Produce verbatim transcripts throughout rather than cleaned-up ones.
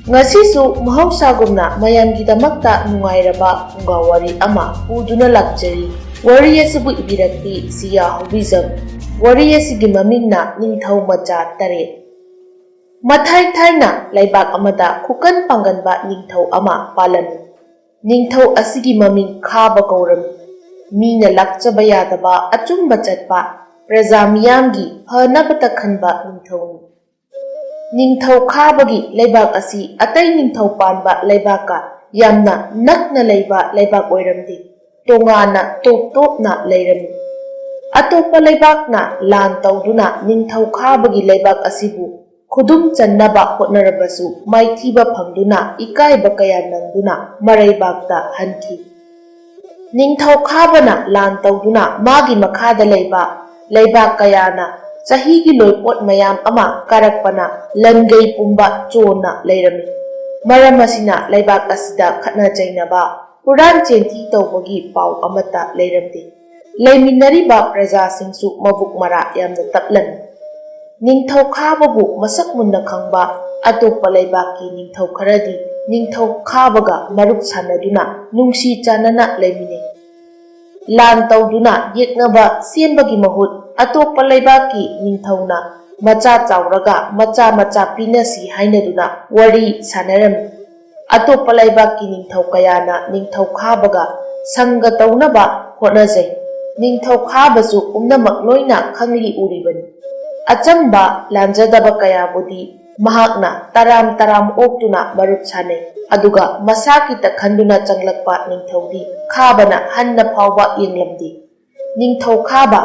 ꯉꯁꯤꯁꯨ ꯃꯍꯧꯁꯥꯒꯨꯝꯅ ꯃꯌꯥꯝꯒꯤꯗꯃꯛꯇ ꯅꯨꯡꯉꯥꯏꯔꯕ ꯐꯨꯡꯒꯥ ꯋꯥꯔꯤ ꯑꯃ ꯄꯨꯗꯨꯅ ꯂꯥꯛꯆꯔꯤ꯫ ꯋꯥꯔꯤ ꯑꯁꯤꯕꯨ ꯏꯕꯤꯔꯛꯄꯤ ꯁꯤꯌꯥ ꯍꯧꯕꯤꯖꯝ꯫ ꯋꯥꯔꯤ ꯑꯁꯤꯒꯤ ꯃꯃꯤꯡꯅ ꯅꯤꯡꯊꯧ ꯃꯆꯥ ꯇꯔꯦꯠ꯫ ꯃꯊꯥꯏ ꯊꯥꯏꯅ ꯂꯩꯕꯥꯛ ꯑꯃꯗ ꯈꯨꯀꯟ ꯄꯥꯡꯒꯟꯕ ꯅꯤꯡꯊꯧ ꯑꯃ ꯄꯥꯜꯂꯝꯃꯤ꯫ ꯅꯤꯡꯊꯧ ꯑꯁꯤꯒꯤ ꯃꯃꯤꯡ ꯈꯥꯕ ꯀꯧꯔꯝꯃꯤ꯫ ꯃꯤꯅ ꯂꯥꯛꯆꯕ ꯌꯥꯗꯕ ꯑꯆꯨꯝꯕ ꯆꯠꯄ, ꯄ꯭ꯔꯖꯥ ꯃꯤꯌꯥꯝꯒꯤ ꯐꯅꯕꯇ ꯈꯟꯕ ꯅꯤꯡꯊꯧꯅꯤ꯫ ꯅꯤꯡꯊꯧ ꯈꯥꯕꯒꯤ ꯂꯩꯕꯥꯛ ꯑꯁꯤ ꯑꯇꯩ ꯅꯤꯡꯊꯧ ꯄꯥꯟꯕ ꯂꯩꯕꯥꯛꯀ ꯌꯥꯝꯅ ꯅꯛꯅ ꯂꯩꯕ ꯂꯩꯕꯥꯛ ꯑꯣꯏꯔꯝꯗꯦ꯫ ꯇꯣꯉꯥꯟꯅ ꯇꯣꯞ ꯇꯣꯞꯅ ꯂꯩꯔꯝꯃꯤ꯫ ꯑꯇꯣꯞꯄ ꯂꯩꯕꯥꯛꯅ ꯂꯥꯟ ꯇꯧꯗꯨꯅ ꯅꯤꯡꯊꯧ ꯈꯥꯕꯒꯤ ꯂꯩꯕꯥꯛ ꯑꯁꯤꯕꯨ ꯈꯨꯗꯨꯝ ꯆꯟꯅꯕ ꯍꯣꯠꯅꯔꯕꯁꯨ ꯃꯥꯏꯊꯤꯕ ꯐꯪꯗꯨꯅ ꯏꯀꯥꯏꯕ ꯀꯌꯥ ꯅꯪꯗꯨꯅ ꯃꯔꯩꯕꯥꯛꯇ ꯍꯟꯈꯤ꯫ ꯅꯤꯡꯊꯧ ꯈꯥꯕꯅ ꯂꯥꯟ ꯇꯧꯗꯨꯅ ꯃꯥꯒꯤ ꯃꯈꯥꯗ ꯂꯩꯕ ꯂꯩꯕꯥꯛ ꯀꯌꯥꯅ ꯆꯍꯤꯒꯤ ꯂꯣꯏꯄꯣꯠ ꯃꯌꯥꯝ ꯑꯃ ꯀꯥꯔꯛꯄꯅ ꯂꯟꯒꯩ ꯄꯨꯝꯕ ꯆꯣꯟꯅ ꯂꯩꯔꯝꯃꯤ꯫ ꯃꯔꯝ ꯑꯁꯤꯅ ꯂꯩꯕꯥꯛ ꯑꯁꯤꯗ ꯈꯠꯅ ꯆꯩꯅꯕ, ꯍꯨꯔꯥꯟ ꯆꯦꯟꯊꯤ ꯇꯧꯕꯒꯤ ꯄꯥꯎ ꯑꯃꯠꯇ ꯂꯩꯔꯝꯗꯦ꯫ ꯂꯩꯃꯤꯟꯅꯔꯤꯕ ꯄ꯭ꯔꯖꯥꯁꯤꯡꯁꯨ ꯃꯕꯨꯛ ꯃꯔꯥ ꯌꯥꯝꯅ ꯇꯞꯂꯝꯃꯤ꯫ ꯅꯤꯡꯊꯧ ꯈꯥꯕꯕꯨ ꯃꯁꯛ ꯃꯨꯟꯅ ꯈꯪꯕ ꯑꯇꯣꯞꯄ ꯂꯩꯕꯥꯛꯀꯤ ꯅꯤꯡꯊꯧ ꯈꯔꯗꯤ ꯅꯤꯡꯊꯧ ꯈꯥꯕꯒ ꯃꯔꯨꯞ ꯁꯥꯟꯅꯗꯨꯅ ꯅꯨꯡꯁꯤ ꯆꯥꯟꯅꯅ ꯂꯩꯃꯤꯟꯅꯩ꯫ ꯂꯥꯟ ꯇꯧꯗꯨꯅ ꯌꯦꯛꯅꯕ ꯁꯦꯝꯕꯒꯤ ꯃꯍꯨꯠ ꯑꯇꯣꯞꯄ ꯂꯩꯕꯥꯛꯀꯤ ꯅꯤꯡꯊꯧꯅ ꯃꯆꯥ ꯆꯥꯎꯔꯒ ꯃꯆꯥ ꯃꯆꯥ ꯄꯤꯅꯁꯤ ꯍꯥꯏꯅꯗꯨꯅ ꯋꯥꯔꯤ ꯁꯥꯟꯅꯔꯝꯃꯤ꯫ ꯑꯇꯣꯞꯄ ꯂꯩꯕꯥꯛꯀꯤ ꯅꯤꯡꯊꯧ ꯀꯌꯥꯅ ꯅꯤꯡꯊꯧ ꯈꯥꯕꯒ ꯁꯪꯒ ꯇꯧꯅꯕ ꯍꯣꯠꯅꯖꯩ꯫ ꯅꯤꯡꯊꯧ ꯈꯥꯕꯁꯨ ꯄꯨꯝꯅꯃꯛ ꯂꯣꯏꯅ ꯈꯪꯂꯤ ꯎꯔꯤꯕꯅꯤ꯫ ꯑꯆꯝꯕ ꯂꯥꯟꯖꯗꯕ ꯀꯌꯥꯕꯨꯗꯤ ꯃꯍꯥꯛꯅ ꯇꯔꯥꯝ ꯇꯔꯥꯝ ꯑꯣꯛꯇꯨꯅ ꯃꯔꯨꯞ ꯁꯥꯟꯅꯩ꯫ ꯑꯗꯨꯒ ꯃꯁꯥ ꯈꯤꯇ ꯈꯟꯗꯨꯅ ꯆꯪꯂꯛꯄ ꯅꯤꯡꯊꯧꯗꯤ ꯈꯥꯕꯅ ꯍꯟꯅ ꯐꯥꯎꯕ ꯌꯦꯡꯂꯝꯗꯦ꯫ ꯅꯤꯡꯊꯧ ꯈꯥꯕ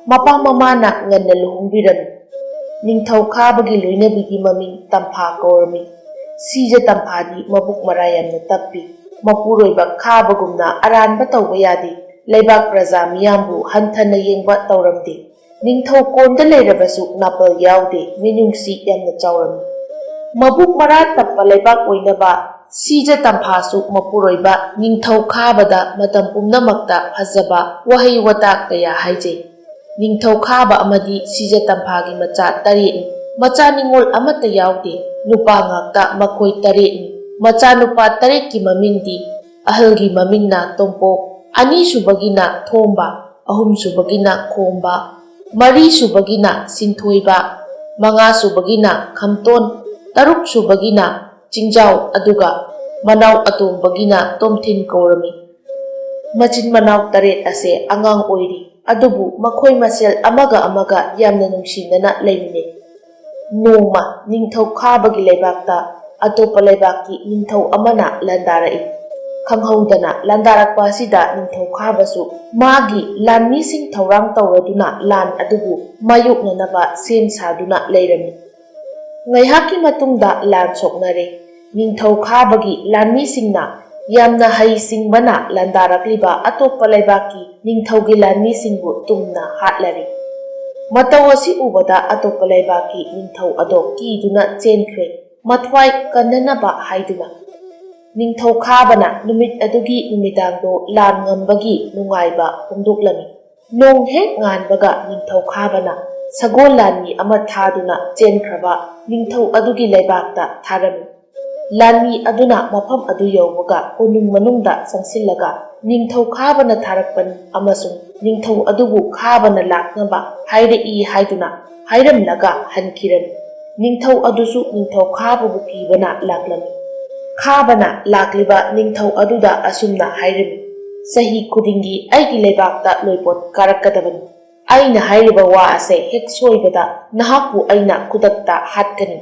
ꯃꯄꯥ ꯃꯃꯥꯅ ꯉꯟꯅ ꯂꯨꯍꯣꯡꯕꯤꯔꯝꯃꯤ꯫ ꯅꯤꯡꯊꯧ ꯈꯥꯕꯒꯤ ꯂꯣꯏꯅꯕꯤꯒꯤ ꯃꯃꯤꯡ ꯇꯝꯐꯥ ꯀꯧꯔꯝꯃꯤ꯫ ꯁꯤꯖ ꯇꯝꯐꯥꯗꯤ ꯃꯕꯨꯛ ꯃꯔꯥ ꯌꯥꯝꯅ ꯇꯞꯄꯤ꯫ ꯃꯄꯨꯔꯣꯏꯕ ꯈꯥꯕꯒꯨꯝꯅ ꯑꯔꯥꯟꯕ ꯇꯧꯕ ꯌꯥꯗꯦ꯫ ꯂꯩꯕꯥꯛ ꯄ꯭ꯔꯖꯥ ꯃꯤꯌꯥꯝꯕꯨ ꯍꯟꯊꯅ ꯌꯦꯡꯕ ꯇꯧꯔꯝꯗꯦ꯫ ꯅꯤꯡꯊꯧ ꯀꯣꯟꯗ ꯂꯩꯔꯕꯁꯨ ꯅꯥꯄꯜ ꯌꯥꯎꯗꯦ, ꯃꯤꯅꯨꯡꯁꯤ ꯌꯥꯝꯅ ꯆꯥꯎꯔꯝꯃꯤ꯫ ꯃꯕꯨꯛ ꯃꯔꯥ ꯇꯞꯄ ꯂꯩꯕꯥꯛ ꯑꯣꯏꯅꯕ ꯁꯤꯖ ꯇꯝꯐꯥꯁꯨ ꯃꯄꯨꯔꯣꯏꯕ ꯅꯤꯡꯊꯧ ꯈꯥꯕꯗ ꯃꯇꯝ ꯄꯨꯝꯅꯃꯛꯇ ꯐꯖꯕ ꯋꯥꯍꯩ ꯋꯥꯇꯥ ꯀꯌꯥ ꯍꯥꯏꯖꯩ꯫ ꯅꯤꯡꯊꯧ ꯈꯥꯕ ꯑꯃꯗꯤ ꯁꯤꯖ ꯇꯝꯐꯥꯒꯤ ꯃꯆꯥ ꯇꯔꯦꯠꯅꯤ꯫ ꯃꯆꯥ ꯅꯤꯉꯣꯜ ꯑꯃꯠꯇ ꯌꯥꯎꯗꯦ꯫ ꯅꯨꯄꯥ ꯉꯥꯛꯇ ꯃꯈꯣꯏ ꯇꯔꯦꯠꯅꯤ꯫ ꯃꯆꯥꯅꯨꯄꯥ ꯇꯔꯦꯠꯀꯤ ꯃꯃꯤꯡꯗꯤ: ꯑꯍꯜꯒꯤ ꯃꯃꯤꯡꯅ ꯇꯣꯝꯄꯣꯛ, ꯑꯅꯤꯁꯨꯕꯒꯤꯅ ꯊꯣꯝꯕ, ꯑꯍꯨꯝꯁꯨꯕꯒꯤꯅ ꯈꯣꯝꯕ, ꯃꯔꯤꯁꯨꯕꯒꯤꯅ ꯁꯤꯟꯊꯣꯏꯕ, ꯃꯉꯥꯁꯨꯕꯒꯤꯅ ꯈꯝꯇꯣꯟ, ꯇꯔꯨꯛꯁꯨꯕꯒꯤꯅ ꯆꯤꯡꯖꯥꯎ, ꯑꯗꯨꯒ ꯃꯅꯥꯎ ꯑꯇꯣꯝꯕꯒꯤꯅ ꯇꯣꯝꯊꯤꯟ ꯀꯧꯔꯝꯃꯤ꯫ ꯃꯆꯤꯟ ꯃꯅꯥꯎ ꯇꯔꯦꯠ ꯑꯁꯦ ꯑꯉꯥꯡ ꯑꯣꯏꯔꯤ, ꯑꯗꯨꯕꯨ ꯃꯈꯣꯏ ꯃꯁꯦꯜ ꯑꯃꯒ ꯑꯃꯒ ꯌꯥꯝꯅ ꯅꯨꯡꯁꯤꯅꯅ ꯂꯩꯃꯤꯟꯅꯩ꯫ ꯅꯣꯡꯃ ꯅꯤꯡꯊꯧ ꯈꯥꯕꯒꯤ ꯂꯩꯕꯥꯛꯇ ꯑꯇꯣꯞꯄ ꯂꯩꯕꯥꯛꯀꯤ ꯅꯤꯡꯊꯧ ꯑꯃꯅ ꯂꯥꯟꯗꯥꯔꯛꯏ꯫ ꯈꯪꯍꯧꯗꯅ ꯂꯥꯟꯗꯥꯔꯛꯄ ꯑꯁꯤꯗ ꯅꯤꯡꯊꯧ ꯈꯥꯕꯁꯨ ꯃꯥꯒꯤ ꯂꯥꯟꯃꯤꯁꯤꯡ ꯊꯧꯔꯥꯡ ꯇꯧꯔꯗꯨꯅ ꯂꯥꯟ ꯑꯗꯨꯕꯨ ꯃꯥꯌꯣꯛꯅꯅꯕ ꯁꯦꯝ ꯁꯥꯗꯨꯅ ꯂꯩꯔꯝꯃꯤ꯫ ꯉꯥꯏꯍꯥꯛꯀꯤ ꯃꯇꯨꯡꯗ ꯂꯥꯟ ꯁꯣꯛꯅꯔꯦ꯫ ꯅꯤꯡꯊꯧ ꯈꯥꯕꯒꯤ ꯂꯥꯟꯃꯤꯁꯤꯡꯅ ꯌꯥꯝꯅ ꯍꯩꯁꯤꯡꯕꯅ ꯂꯥꯟꯗꯥꯔꯛꯂꯤꯕ ꯑꯇꯣꯞꯄ ꯂꯩꯕꯥꯛꯀꯤ ꯅꯤꯡꯊꯧꯒꯤ ꯂꯥꯟꯃꯤꯁꯤꯡꯕꯨ ꯇꯨꯝꯅ ꯍꯥꯠꯂꯔꯤ꯫ ꯃꯇꯧ ꯑꯁꯤ ꯎꯕꯗ ꯑꯇꯣꯞꯄ ꯂꯩꯕꯥꯛꯀꯤ ꯅꯤꯡꯊꯧ ꯑꯗꯣ ꯀꯤꯗꯨꯅ ꯆꯦꯟꯈ꯭ꯔꯦ, ꯃꯊ꯭ꯋꯥꯏ ꯀꯟꯅꯅꯕ ꯍꯥꯏꯗꯨꯅ꯫ ꯅꯤꯡꯊꯧ ꯈꯥꯕꯅ ꯅꯨꯃꯤꯠ ꯑꯗꯨꯒꯤ ꯅꯨꯃꯤꯗꯥꯡꯗꯣ ꯂꯥꯟ ꯉꯝꯕꯒꯤ ꯅꯨꯡꯉꯥꯏꯕ ꯐꯣꯡꯗꯣꯛꯂꯝꯃꯤ꯫ ꯅꯣꯡ ꯍꯦꯛ ꯉꯥꯟꯕꯒ ꯅꯤꯡꯊꯧ ꯈꯥꯕꯅ ꯁꯒꯣꯜ ꯂꯥꯟꯃꯤ ꯑꯃ ꯊꯥꯗꯨꯅ ꯆꯦꯟꯈ꯭ꯔꯕ ꯅꯤꯡꯊꯧ ꯑꯗꯨꯒꯤ ꯂꯩꯕꯥꯛꯇ ꯊꯥꯔꯝꯃꯤ꯫ ꯂꯥꯟꯃꯤ ꯑꯗꯨꯅ ꯃꯐꯝ ꯑꯗꯨ ꯌꯧꯕꯒ ꯀꯣꯅꯨꯡ ꯃꯅꯨꯡꯗ ꯆꯪꯁꯤꯜꯂꯒ ꯅꯤꯡꯊꯧ ꯈꯥꯕꯅ ꯊꯥꯔꯛꯄꯅꯤ ꯑꯃꯁꯨꯡ ꯅꯤꯡꯊꯧ ꯑꯗꯨꯕꯨ ꯈꯥꯕꯅ ꯂꯥꯛꯅꯕ ꯍꯥꯏꯔꯛꯏ ꯍꯥꯏꯗꯨꯅ ꯍꯥꯏꯔꯝꯂꯒ ꯍꯟꯈꯤꯔꯝꯃꯤ꯫ ꯅꯤꯡꯊꯧ ꯑꯗꯨꯁꯨ ꯅꯤꯡꯊꯧ ꯈꯥꯕꯕꯨ ꯀꯤꯕꯅ ꯂꯥꯛꯂꯝꯃꯤ꯫ ꯈꯥꯕꯅ ꯂꯥꯛꯂꯤꯕ ꯅꯤꯡꯊꯧ ꯑꯗꯨꯗ ꯑꯁꯨꯝꯅ ꯍꯥꯏꯔꯝꯃꯤ: "ꯆꯍꯤ ꯈꯨꯗꯤꯡꯒꯤ ꯑꯩꯒꯤ ꯂꯩꯕꯥꯛꯇ ꯂꯣꯏꯄꯣꯠ ꯀꯥꯔꯛꯀꯗꯕꯅꯤ꯫ ꯑꯩꯅ ꯍꯥꯏꯔꯤꯕ ꯋꯥ ꯑꯁꯦ ꯍꯦꯛ ꯁꯣꯏꯕꯗ ꯅꯍꯥꯛꯄꯨ ꯑꯩꯅ ꯈꯨꯗꯛꯇ ꯍꯥꯠꯀꯅꯤ"꯫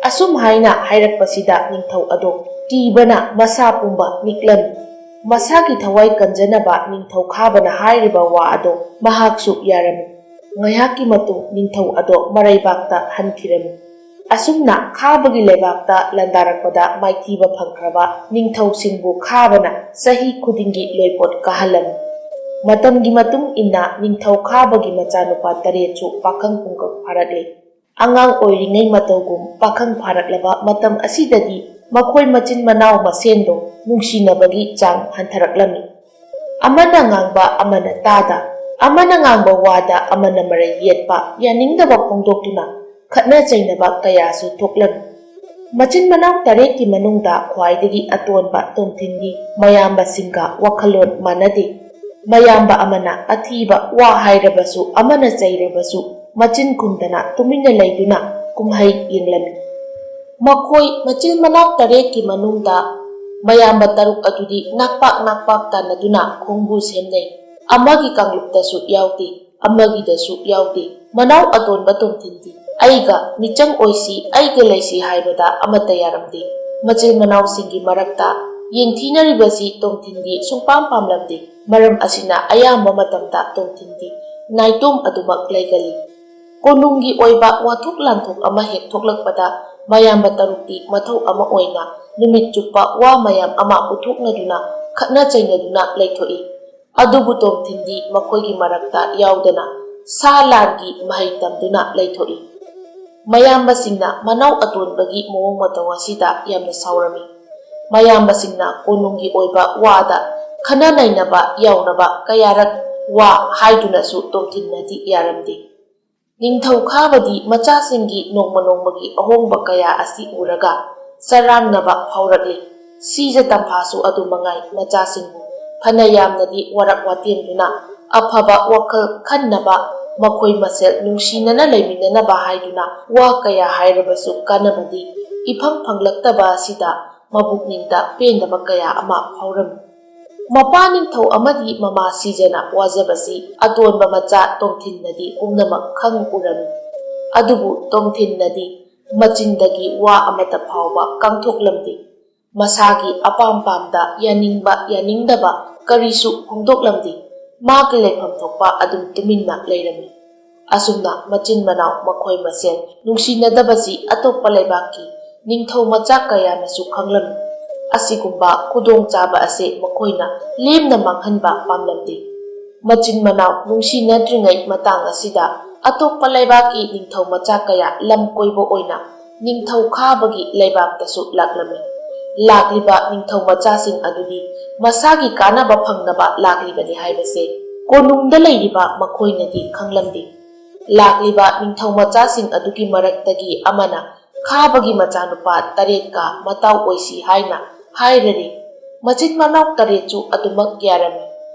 ꯑꯁꯨꯝ ꯍꯥꯏꯅ ꯍꯥꯏꯔꯛꯄꯁꯤꯗ ꯅꯤꯡꯊꯧ ꯑꯗꯣ ꯀꯤꯕꯅ ꯃꯁꯥ ꯄꯨꯝꯕ ꯅꯤꯛꯂꯝꯃꯤ꯫ ꯃꯁꯥꯒꯤ ꯊꯋꯥꯏ ꯀꯟꯖꯅꯕ ꯅꯤꯡꯊꯧ ꯈꯥꯕꯅ ꯍꯥꯏꯔꯤꯕ ꯋꯥ ꯑꯗꯣ ꯃꯍꯥꯛꯁꯨ ꯌꯥꯔꯝꯃꯤ꯫ ꯉꯥꯏꯍꯥꯛꯀꯤ ꯃꯇꯨꯡ ꯅꯤꯡꯊꯧ ꯑꯗꯣ ꯃꯔꯩꯕꯥꯛꯇ ꯍꯟꯈꯤꯔꯝꯃꯤ꯫ ꯑꯁꯨꯝꯅ ꯈꯥꯕꯒꯤ ꯂꯩꯕꯥꯛꯇ ꯂꯥꯟꯗꯥꯔꯛꯄꯗ ꯃꯥꯏꯊꯤꯕ ꯐꯪꯈ꯭ꯔꯕ ꯅꯤꯡꯊꯧꯁꯤꯡꯕꯨ ꯈꯥꯕꯅ ꯆꯍꯤ ꯈꯨꯗꯤꯡꯒꯤ ꯂꯣꯏꯄꯣꯠ ꯀꯥꯍꯜꯂꯝꯃꯤ꯫ ꯃꯇꯝꯒꯤ ꯃꯇꯨꯡ ꯏꯟꯅ ꯅꯤꯡꯊꯧ ꯈꯥꯕꯒꯤ ꯃꯆꯥꯅꯨꯄꯥ ꯇꯔꯦꯠꯁꯨ ꯄꯥꯈꯪ ꯄꯨꯡꯀꯛ ꯐꯥꯔꯛꯂꯦ꯫ ꯑꯉꯥꯡ ꯑꯣꯏꯔꯤꯉꯩ ꯃꯇꯧꯒꯨꯝ ꯄꯥꯈꯪ ꯐꯥꯔꯛꯂꯕ ꯃꯇꯝ ꯑꯁꯤꯗꯗꯤ ꯃꯈꯣꯏ ꯃꯆꯤꯟ ꯃꯅꯥꯎ ꯃꯁꯦꯟꯗꯣ ꯅꯨꯡꯁꯤꯅꯕꯒꯤ ꯆꯥꯡ ꯍꯟꯊꯔꯛꯂꯝꯃꯤ꯫ ꯑꯃꯅ ꯉꯥꯡꯕ ꯑꯃꯅ ꯇꯥꯗ, ꯑꯃꯅ ꯉꯥꯡꯕ ꯋꯥꯗ ꯑꯃꯅ ꯃꯔꯩ ꯌꯦꯠꯄ, ꯌꯥꯅꯤꯡꯗꯕ ꯐꯣꯡꯗꯣꯛꯇꯨꯅ ꯈꯠꯅ ꯆꯩꯅꯕ ꯀꯌꯥꯁꯨ ꯊꯣꯛꯂꯝꯃꯤ꯫ ꯃꯆꯤꯟ ꯃꯅꯥꯎ ꯇꯔꯦꯠꯀꯤ ꯃꯅꯨꯡꯗ ꯈ꯭ꯋꯥꯏꯗꯒꯤ ꯑꯇꯣꯟꯕ ꯇꯣꯝꯊꯤꯟꯗꯤ ꯃꯌꯥꯝꯕꯁꯤꯡꯒ ꯋꯥꯈꯜꯂꯣꯟ ꯃꯥꯟꯅꯗꯦ꯫ ꯃꯌꯥꯝꯕ ꯑꯃꯅ ꯑꯊꯤꯕ ꯋꯥ ꯍꯥꯏꯔꯕꯁꯨ, ꯑꯃꯅ ꯆꯩꯔꯕꯁꯨ ꯃꯆꯤꯟ ꯈꯨꯝꯗꯅ ꯇꯨꯃꯤꯟꯅ ꯂꯩꯗꯨꯅ ꯀꯨꯝꯍꯩ ꯌꯦꯡꯂꯝꯃꯤ꯫ ꯃꯈꯣꯏ ꯃꯆꯤꯟ ꯃꯅꯥꯎ ꯇꯔꯦꯠꯀꯤ ꯃꯅꯨꯡꯗ ꯃꯌꯥꯝꯕ ꯇꯔꯨꯛ ꯑꯗꯨꯗꯤ ꯅꯥꯛꯄꯥꯛ ꯅꯥꯛꯄꯥꯛ ꯇꯥꯟꯅꯗꯨꯅ ꯈꯣꯡꯕꯨ ꯁꯦꯝꯅꯩ꯫ ꯑꯃꯒꯤ ꯀꯥꯡꯂꯨꯞꯇꯁꯨ ꯌꯥꯎꯗꯦ, ꯑꯃꯒꯤꯗꯁꯨ ꯌꯥꯎꯗꯦ꯫ ꯃꯅꯥꯎ ꯑꯇꯣꯟꯕ ꯇꯣꯝꯊꯤꯟꯗꯤ "ꯑꯩꯒ ꯃꯤꯆꯪ ꯑꯣꯏꯁꯤ, ꯑꯩꯒ ꯂꯩꯁꯤ" ꯍꯥꯏꯕꯗ ꯑꯃꯠꯇ ꯌꯥꯔꯝꯗꯦ꯫ ꯃꯆꯤꯟ ꯃꯅꯥꯎꯁꯤꯡꯒꯤ ꯃꯔꯛꯇ ꯌꯦꯡꯊꯤꯅꯔꯤꯕꯁꯤ ꯇꯣꯝꯊꯤꯟꯗꯤ ꯁꯨꯡꯄꯥꯝ ꯄꯥꯝꯂꯝꯗꯦ꯫ ꯃꯔꯝ ꯑꯁꯤꯅ ꯑꯌꯥꯝꯕ ꯃꯇꯝꯗ ꯇꯣꯝꯊꯤꯟꯗꯤ ꯅꯥꯏꯇꯣꯝ ꯑꯗꯨꯃꯛ ꯂꯩꯒꯜꯂꯤ꯫ ꯀꯣꯅꯨꯡꯒꯤ ꯑꯣꯏꯕ ꯋꯥꯊꯣꯛ ꯂꯥꯟꯊꯣꯛ ꯑꯃ ꯍꯦꯛ ꯊꯣꯛꯂꯛꯄꯗ ꯃꯌꯥꯝꯕ ꯇꯔꯨꯛꯇꯤ ꯃꯊꯧ ꯑꯃ ꯑꯣꯏꯅ ꯅꯨꯃꯤꯠ ꯆꯨꯞꯄ ꯋꯥ ꯃꯌꯥꯝ ꯑꯃ ꯄꯨꯊꯣꯛꯅꯗꯨꯅ ꯈꯠꯅ ꯆꯩꯅꯗꯨꯅ ꯂꯩꯊꯣꯛꯏ꯫ ꯑꯗꯨꯕꯨ ꯇꯣꯝꯊꯤꯟꯗꯤ ꯃꯈꯣꯏꯒꯤ ꯃꯔꯛꯇ ꯌꯥꯎꯗꯅ ꯁꯥ ꯂꯥꯟꯒꯤ ꯃꯍꯩ ꯇꯝꯗꯨꯅ ꯂꯩꯊꯣꯛꯏ꯫ ꯃꯌꯥꯝꯕꯁꯤꯡꯅ ꯃꯅꯥꯎ ꯑꯇꯣꯟꯕꯒꯤ ꯃꯑꯣꯡ ꯃꯇꯧ ꯑꯁꯤꯗ ꯌꯥꯝꯅ ꯁꯥꯎꯔꯝꯃꯤ꯫ ꯃꯌꯥꯝꯕꯁꯤꯡꯅ ꯀꯣꯅꯨꯡꯒꯤ ꯑꯣꯏꯕ ꯋꯥꯗ ꯈꯟꯅ ꯅꯩꯅꯕ ꯌꯥꯎꯅꯕ ꯀꯌꯥꯔꯛ ꯋꯥ ꯍꯥꯏꯗꯨꯅꯁꯨ ꯇꯣꯝꯊꯤꯟꯅꯗꯤ ꯌꯥꯔꯝꯗꯦ꯫ ꯅꯤꯡꯊꯧ ꯈꯥꯕꯗꯤ ꯃꯆꯥꯁꯤꯡꯒꯤ ꯅꯣꯡꯃ ꯅꯣꯡꯃꯒꯤ ꯑꯍꯣꯡꯕ ꯀꯌꯥ ꯑꯁꯤ ꯎꯔꯒ ꯆꯔꯥꯡꯅꯕ ꯐꯥꯎꯔꯛꯂꯤ꯫ ꯁꯤꯖ ꯇꯝꯐꯥꯁꯨ ꯑꯗꯨ ꯃꯉꯥꯏ꯫ ꯃꯆꯥꯁꯤꯡꯕꯨ ꯐꯅ ꯌꯥꯝꯅꯗꯤ ꯋꯥꯔꯛ ꯋꯥꯇꯦꯝꯗꯨꯅ ꯑꯐꯕ ꯋꯥꯈꯜ ꯈꯟꯅꯕ, ꯃꯈꯣꯏ ꯃꯁꯦꯜ ꯅꯨꯡꯁꯤꯅꯅ ꯂꯩꯃꯤꯟꯅꯅꯕ ꯍꯥꯏꯗꯨꯅ ꯋꯥ ꯀꯌꯥ ꯍꯥꯏꯔꯕꯁꯨ ꯀꯥꯟꯅꯕꯗꯤ ꯏꯐꯪ ꯐꯪꯂꯛꯇꯕ ꯑꯁꯤꯗ ꯃꯕꯨꯛꯅꯤꯡꯗ ꯄꯦꯟꯗꯕ ꯀꯌꯥ ꯑꯃ ꯐꯥꯎꯔꯝꯃꯤ꯫ ꯃꯄꯥ ꯅꯤꯡꯊꯧ ꯑꯃꯗꯤ ꯃꯃꯥ ꯁꯤꯖꯅ ꯋꯥꯖꯕꯁꯤ ꯑꯇꯣꯟꯕ ꯃꯆꯥ ꯇꯣꯝꯊꯤꯟꯅꯗꯤ ꯄꯨꯝꯅꯃꯛ ꯈꯪ ꯎꯔꯝꯃꯤ꯫ ꯑꯗꯨꯕꯨ ꯇꯣꯝꯊꯤꯟꯅꯗꯤ ꯃꯆꯤꯟꯗꯒꯤ ꯋꯥ ꯑꯃꯠꯇ ꯐꯥꯎꯕ ꯀꯥꯡꯊꯣꯛꯂꯝꯗꯦ꯫ ꯃꯁꯥꯒꯤ ꯑꯄꯥꯝ ꯄꯥꯝꯗ, ꯌꯥꯅꯤꯡꯕ ꯌꯥꯅꯤꯡꯗꯕ ꯀꯔꯤꯁꯨ ꯐꯣꯡꯗꯣꯛꯂꯝꯗꯦ꯫ ꯃꯥꯒꯤ ꯂꯩꯐꯝ ꯊꯣꯛꯄ ꯑꯗꯨꯝ ꯇꯨꯃꯤꯟꯅ ꯂꯩꯔꯝꯃꯤ꯫ ꯑꯁꯨꯝꯅ ꯃꯆꯤꯟ ꯃꯅꯥꯎ ꯃꯈꯣꯏ ꯃꯁꯦꯜ ꯅꯨꯡꯁꯤꯅꯗꯕꯁꯤ ꯑꯇꯣꯞꯄ ꯂꯩꯕꯥꯛꯀꯤ ꯅꯤꯡꯊꯧ ꯃꯆꯥ ꯀꯌꯥꯅꯁꯨ ꯈꯪꯂꯝꯃꯤ꯫ ꯑꯁꯤꯒꯨꯝꯕ ꯈꯨꯗꯣꯡꯆꯥꯕ ꯑꯁꯤ ꯃꯈꯣꯏꯅ ꯂꯦꯝꯅ ꯃꯥꯡꯍꯟꯕ ꯄꯥꯝꯂꯝꯗꯦ꯫ ꯃꯆꯤꯟ ꯃꯅꯥꯎ ꯅꯨꯡꯁꯤꯅꯗ꯭ꯔꯤꯉꯩ ꯃꯇꯥꯡ ꯑꯁꯤꯗ ꯑꯇꯣꯞꯄ ꯂꯩꯕꯥꯛꯀꯤ ꯅꯤꯡꯊꯧ ꯃꯆꯥ ꯀꯌꯥ ꯂꯝ ꯀꯣꯏꯕ ꯑꯣꯏꯅ ꯅꯤꯡꯊꯧ ꯈꯥꯕꯒꯤ ꯂꯩꯕꯥꯛꯇꯁꯨ ꯂꯥꯛꯂꯝꯃꯤ꯫ ꯂꯥꯛꯂꯤꯕ ꯅꯤꯡꯊꯧ ꯃꯆꯥꯁꯤꯡ ꯑꯗꯨꯗꯤ ꯃꯁꯥꯒꯤ ꯀꯥꯟꯅꯕ ꯐꯪꯅꯕ ꯂꯥꯛꯂꯤꯕꯅꯤ ꯍꯥꯏꯕꯁꯦ ꯀꯣꯅꯨꯡꯗ ꯂꯩꯔꯤꯕ ꯃꯈꯣꯏꯅꯗꯤ ꯈꯪꯂꯝꯗꯦ꯫ ꯂꯥꯛꯂꯤꯕ ꯅꯤꯡꯊꯧ ꯃꯆꯥꯁꯤꯡ ꯑꯗꯨꯒꯤ ꯃꯔꯛꯇꯒꯤ ꯑꯃꯅ ꯈꯥꯕꯒꯤ ꯃꯆꯥꯅꯨꯄꯥ ꯇꯔꯦꯠꯀ ꯃꯇꯥꯎ ꯑꯣꯏꯁꯤ ꯍꯥꯏꯅ ꯍꯥꯏꯔꯔꯦ꯫ ꯃꯆꯤꯟ ꯃꯅꯥꯎ ꯇꯔꯦꯠꯁꯨ ꯑꯗꯨꯃꯛ ꯌꯥꯔꯝꯃꯤ꯫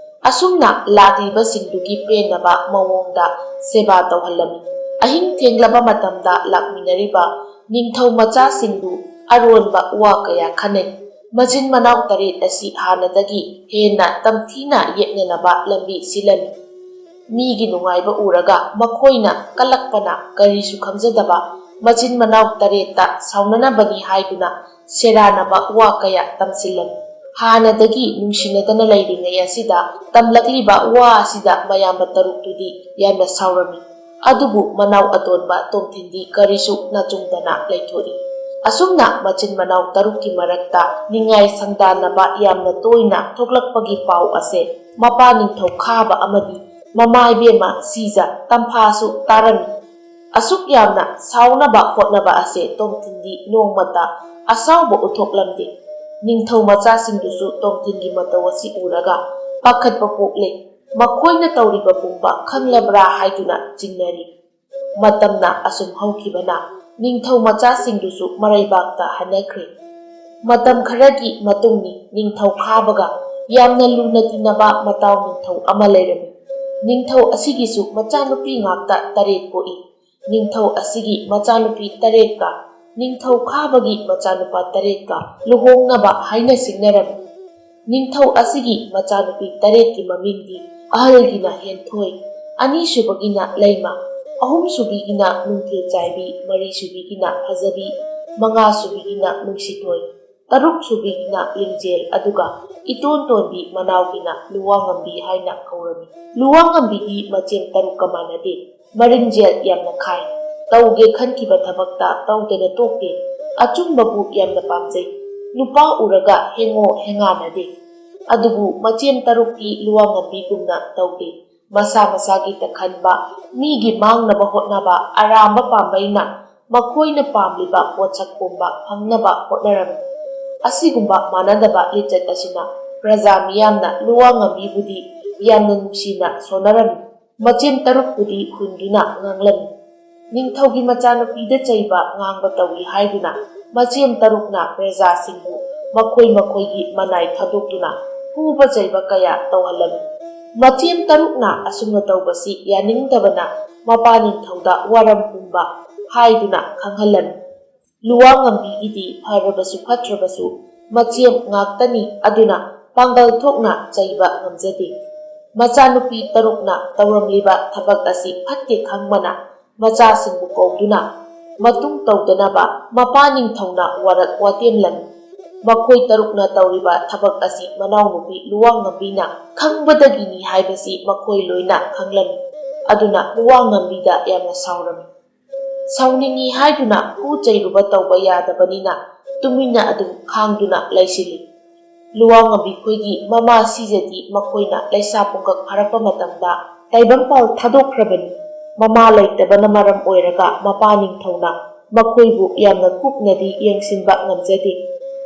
ꯑꯁꯨꯝꯅ ꯂꯥꯛꯂꯤꯕꯁꯤꯡꯗꯨꯒꯤ ꯄꯦꯟꯅꯕ ꯃꯑꯣꯡꯗ ꯁꯦꯕꯥ ꯇꯧꯍꯜꯂꯝꯃꯤ꯫ ꯑꯍꯤꯡ ꯊꯦꯡꯂꯕ ꯃꯇꯝꯗ ꯂꯥꯛꯃꯤꯟꯅꯔꯤꯕ ꯅꯤꯡꯊꯧ ꯃꯆꯥꯁꯤꯡꯗꯨ ꯑꯔꯣꯟꯕ ꯋꯥ ꯀꯌꯥ ꯈꯟꯅꯩ꯫ ꯃꯆꯤꯟ ꯃꯅꯥꯎ ꯇꯔꯦꯠ ꯑꯁꯤ ꯍꯥꯟꯅꯗꯒꯤ ꯍꯦꯟꯅ ꯇꯝꯊꯤꯅ ꯌꯦꯛꯅꯅꯕ ꯂꯝꯕꯤ ꯁꯤꯜꯂꯝꯃꯤ꯫ ꯃꯤꯒꯤ ꯅꯨꯡꯉꯥꯏꯕ ꯎꯔꯒ ꯃꯈꯣꯏꯅ ꯀꯜꯂꯛꯄꯅ ꯀꯔꯤꯁꯨ ꯈꯪꯖꯗꯕ ꯃꯆꯤꯟ ꯃꯅꯥꯎ ꯇꯔꯦꯠꯇ ꯁꯥꯎꯅꯅꯕꯅꯤ ꯍꯥꯏꯗꯨꯅ ꯁꯦꯔꯥꯟꯅꯕ ꯋꯥ ꯀꯌꯥ ꯇꯝꯁꯤꯜꯂꯝꯃꯤ꯫ ꯍꯥꯟꯅꯗꯒꯤ ꯅꯨꯡꯁꯤꯅꯗꯅ ꯂꯩꯔꯤꯉꯩ ꯑꯁꯤꯗ ꯇꯝꯂꯛꯂꯤꯕ ꯋꯥ ꯑꯁꯤꯗ ꯃꯌꯥꯝꯕ ꯇꯔꯨꯛꯇꯨꯗꯤ ꯌꯥꯝꯅ ꯁꯥꯎꯔꯝꯃꯤ꯫ ꯑꯗꯨꯕꯨ ꯃꯅꯥꯎ ꯑꯇꯣꯟꯕ ꯇꯣꯝꯊꯤꯟꯗꯤ ꯀꯔꯤꯁꯨ ꯅꯆꯨꯡꯗꯅ ꯂꯩꯊꯣꯛꯏ꯫ ꯑꯁꯨꯝꯅ ꯃꯆꯤꯟ ꯃꯅꯥꯎ ꯇꯔꯨꯛꯀꯤ ꯃꯔꯛꯇ ꯅꯤꯡꯉꯥꯏ ꯁꯪꯗꯥꯟꯅꯕ ꯌꯥꯝꯅ ꯇꯣꯏꯅ ꯊꯣꯛꯂꯛꯄꯒꯤ ꯄꯥꯎ ꯑꯁꯦ ꯃꯄꯥ ꯅꯤꯡꯊꯧ ꯈꯥꯕ ꯑꯃꯗꯤ ꯃꯃꯥ ꯏꯕꯦꯝꯃ ꯁꯤꯖ ꯇꯝꯐꯥꯁꯨ ꯇꯥꯔꯝꯃꯤ꯫ ꯑꯁꯨꯛ ꯌꯥꯝꯅ ꯁꯥꯎꯅꯕ ꯍꯣꯠꯅꯕ ꯑꯁꯦ ꯇꯣꯝꯊꯤꯟꯗꯤ ꯅꯣꯡꯃꯇ ꯑꯁꯥꯎꯕ ꯎꯠꯊꯣꯛꯂꯝꯗꯦ꯫ ꯅꯤꯡꯊꯧ ꯃꯆꯥꯁꯤꯡꯗꯨꯁꯨ ꯇꯣꯝꯊꯤꯟꯒꯤ ꯃꯇꯧ ꯑꯁꯤ ꯎꯔꯒ ꯄꯥꯈꯠꯄ ꯄꯣꯛꯂꯦ꯫ ꯃꯈꯣꯏꯅ ꯇꯧꯔꯤꯕ ꯄꯨꯝꯕ ꯈꯪꯂꯕ꯭ꯔꯥ ꯍꯥꯏꯗꯨꯅ ꯆꯤꯡꯅꯔꯤ꯫ ꯃꯇꯝꯅ ꯑꯁꯨꯝ ꯍꯧꯈꯤꯕꯅ ꯅꯤꯡꯊꯧ ꯃꯆꯥꯁꯤꯡꯗꯨꯁꯨ ꯃꯔꯩꯕꯥꯛꯇ ꯍꯟꯅꯈ꯭ꯔꯦ꯫ ꯃꯇꯝ ꯈꯔꯒꯤ ꯃꯇꯨꯡꯅꯤ ꯅꯤꯡꯊꯧ ꯈꯥꯕꯒ ꯌꯥꯝꯅ ꯂꯨꯅ ꯇꯤꯟꯅꯕ ꯃꯇꯥꯎ ꯅꯤꯡꯊꯧ ꯑꯃ ꯂꯩꯔꯝꯃꯤ꯫ ꯅꯤꯡꯊꯧ ꯑꯁꯤꯒꯤꯁꯨ ꯃꯆꯥꯅꯨꯄꯤ ꯉꯥꯛꯇ ꯇꯔꯦꯠ ꯄꯣꯛꯏ꯫ ꯅꯤꯡꯊꯧ ꯑꯁꯤꯒꯤ ꯃꯆꯥꯅꯨꯄꯤ ꯇꯔꯦꯠꯀ ꯅꯤꯡꯊꯧ ꯈꯥꯕꯒꯤ ꯃꯆꯥꯅꯨꯄꯥ ꯇꯔꯦꯠꯀ ꯂꯨꯍꯣꯡꯅꯕ ꯍꯥꯏꯅ ꯁꯤꯡꯅꯔꯝꯃꯤ꯫ ꯅꯤꯡꯊꯧ ꯑꯁꯤꯒꯤ ꯃꯆꯥꯅꯨꯄꯤ ꯇꯔꯦꯠꯀꯤ ꯃꯃꯤꯡꯗꯤ ꯑꯍꯜꯒꯤꯅ ꯍꯦꯟꯊꯣꯏ, ꯑꯅꯤꯁꯨꯕꯒꯤꯅ ꯂꯩꯃ, ꯑꯍꯨꯝꯁꯨꯕꯤꯒꯤꯅ ꯅꯨꯡꯊꯤꯜ ꯆꯥꯏꯕꯤ, ꯃꯔꯤꯁꯨꯕꯤꯒꯤꯅ ꯐꯖꯕꯤ, ꯃꯉꯥꯁꯨꯕꯤꯒꯤꯅ ꯅꯨꯡꯁꯤꯊꯣꯏ, ꯇꯔꯨꯛꯁꯨꯕꯤꯒꯤꯅ ꯂꯤꯡꯖꯦꯜ, ꯑꯗꯨꯒ ꯏꯇꯣꯟ ꯇꯣꯟꯕꯤ ꯃꯅꯥꯎꯒꯤꯅ ꯂꯨꯋꯥꯉꯝꯕꯤ ꯍꯥꯏꯅ ꯀꯧꯔꯝꯃꯤ꯫ ꯂꯨꯋꯥꯉꯝꯕꯤꯗꯤ ꯃꯆꯦꯝ ꯇꯔꯨꯛꯀ ꯃꯥꯟꯅꯗꯦ꯫ ꯃꯔꯤꯡꯖꯦꯜ ꯌꯥꯝꯅ ꯈꯥꯏ꯫ ꯇꯧꯒꯦ ꯈꯟꯈꯤꯕ ꯊꯕꯛꯇ ꯇꯧꯗꯅ ꯇꯣꯛꯇꯦ꯫ ꯑꯆꯨꯝꯕꯕꯨ ꯌꯥꯝꯅ ꯄꯥꯝꯖꯩ꯫ ꯅꯨꯄꯥ ꯎꯔꯒ ꯍꯦꯡꯉꯣ ꯍꯦꯡꯉꯥꯟꯅꯗꯦ꯫ ꯑꯗꯨꯕꯨ ꯃꯆꯦꯝ ꯇꯔꯨꯛꯇꯤ ꯂꯨꯋꯥꯉꯝꯕꯤꯒꯨꯝꯅ ꯇꯧꯗꯦ꯫ ꯃꯁꯥ ꯃꯁꯥꯒꯤ ꯇꯈꯟꯕ, ꯃꯤꯒꯤ ꯃꯥꯡꯅꯕ ꯍꯣꯠꯅꯕ, ꯑꯔꯥꯝꯕ ꯄꯥꯝꯕꯩꯅ ꯃꯈꯣꯏꯅ ꯄꯥꯝꯂꯤꯕ ꯄꯣꯠꯁꯛ ꯄꯨꯝꯕ ꯐꯪꯅꯕ ꯍꯣꯠꯅꯔꯝꯃꯤ꯫ ꯑꯁꯤꯒꯨꯝꯕ ꯃꯥꯟꯅꯗꯕ ꯂꯤꯆꯠ ꯑꯁꯤꯅ ꯄ꯭ꯔꯖꯥ ꯃꯤꯌꯥꯝꯅ ꯂꯨꯋꯥꯉꯝꯕꯤꯕꯨꯗꯤ ꯌꯥꯝꯅ ꯅꯨꯡꯁꯤꯅ ꯁꯣꯟꯅꯔꯝꯃꯤ꯫ ꯃꯆꯦꯝ ꯇꯔꯨꯛꯄꯨꯗꯤ ꯍꯨꯟꯗꯨꯅ ꯉꯥꯡꯂꯝꯃꯤ꯫ ꯅꯤꯡꯊꯧꯒꯤ ꯃꯆꯥꯅꯨꯄꯤꯗ ꯆꯩꯕ ꯉꯥꯡꯕ ꯇꯧꯏ ꯍꯥꯏꯗꯨꯅ ꯃꯆꯦꯝ ꯇꯔꯨꯛꯅ ꯄ꯭ꯔꯖꯥꯁꯤꯡꯕꯨ ꯃꯈꯣꯏ ꯃꯈꯣꯏꯒꯤ ꯃꯅꯥꯏ ꯊꯥꯗꯣꯛꯇꯨꯅ ꯐꯨꯕ ꯆꯩꯕ ꯀꯌꯥ ꯇꯧꯍꯜꯂꯝꯃꯤ꯫ ꯃꯆꯦꯝ ꯇꯔꯨꯛꯅ ꯑꯁꯨꯝꯅ ꯇꯧꯕꯁꯤ ꯌꯥꯅꯤꯡꯗꯕꯅ ꯃꯄꯥ ꯅꯤꯡꯊꯧꯗ ꯋꯥꯔꯝ ꯄꯨꯝꯕ ꯍꯥꯏꯗꯨꯅ ꯈꯪꯍꯜꯂꯝꯃꯤ꯫ ꯂꯨꯋꯥꯡꯉꯝꯕꯤꯒꯤꯗꯤ ꯐꯔꯕꯁꯨ ꯐꯠꯇ꯭ꯔꯕꯁꯨ ꯃꯆꯦꯝ ꯉꯥꯛꯇꯅꯤ, ꯑꯗꯨꯅ ꯄꯥꯡꯒꯜ ꯊꯣꯛꯅ ꯆꯩꯕ ꯉꯝꯖꯗꯦ꯫ ꯃꯆꯥꯅꯨꯄꯤ ꯇꯔꯨꯛꯅ ꯇꯧꯔꯝꯂꯤꯕ ꯊꯕꯛ ꯑꯁꯤ ꯐꯠꯇꯦ ꯈꯪꯕꯅ ꯃꯆꯥꯁꯤꯡꯕꯨ ꯀꯧꯗꯨꯅ ꯃꯇꯨꯡ ꯇꯧꯗꯅꯕ ꯃꯄꯥ ꯅꯤꯡꯊꯧꯅ ꯋꯥꯔꯛ ꯋꯥꯇꯦꯝꯂꯝꯃꯤ꯫ ꯃꯈꯣꯏ ꯇꯔꯨꯛꯅ ꯇꯧꯔꯤꯕ ꯊꯕꯛ ꯑꯁꯤ ꯃꯅꯥꯎꯅꯨꯄꯤ ꯂꯨꯋꯥꯡꯉꯝꯕꯤꯅ ꯈꯪꯕꯗꯒꯤꯅꯤ ꯍꯥꯏꯕꯁꯤ ꯃꯈꯣꯏ ꯂꯣꯏꯅ ꯈꯪꯂꯝꯃꯤ꯫ ꯑꯗꯨꯅ ꯂꯨꯋꯥꯡꯉꯝꯕꯤꯗ ꯌꯥꯝꯅ ꯁꯥꯎꯔꯝꯃꯤ꯫ ꯁꯥꯎꯅꯤꯡꯏ ꯍꯥꯏꯗꯨꯅ ꯐꯨ ꯆꯩꯔꯨꯕ ꯇꯧꯕ ꯌꯥꯗꯕꯅꯤꯅ ꯇꯨꯃꯤꯟꯅ ꯑꯗꯨꯝ ꯈꯥꯡꯗꯨꯅ ꯂꯩꯁꯤꯜꯂꯤ꯫ ꯂꯨꯋꯥꯡꯉꯝꯕꯤ ꯈꯣꯏꯒꯤ ꯃꯃꯥ ꯁꯤꯖꯗꯤ ꯃꯈꯣꯏꯅ ꯂꯩꯁꯥ ꯄꯨꯡꯀꯛ ꯐꯥꯔꯛꯄ ꯃꯇꯝꯗ ꯇꯥꯏꯕꯪꯄꯥꯜ ꯊꯥꯗꯣꯛꯈ꯭ꯔꯕꯅꯤ꯫ ꯃꯃꯥ ꯂꯩꯇꯕꯅ ꯃꯔꯝ ꯑꯣꯏꯔꯒ ꯃꯄꯥ ꯅꯤꯡꯊꯧꯅ ꯃꯈꯣꯏꯕꯨ ꯌꯥꯝꯅ ꯀꯨꯞꯅꯗꯤ ꯌꯦꯡꯁꯤꯟꯕ ꯉꯝꯖꯗꯦ꯫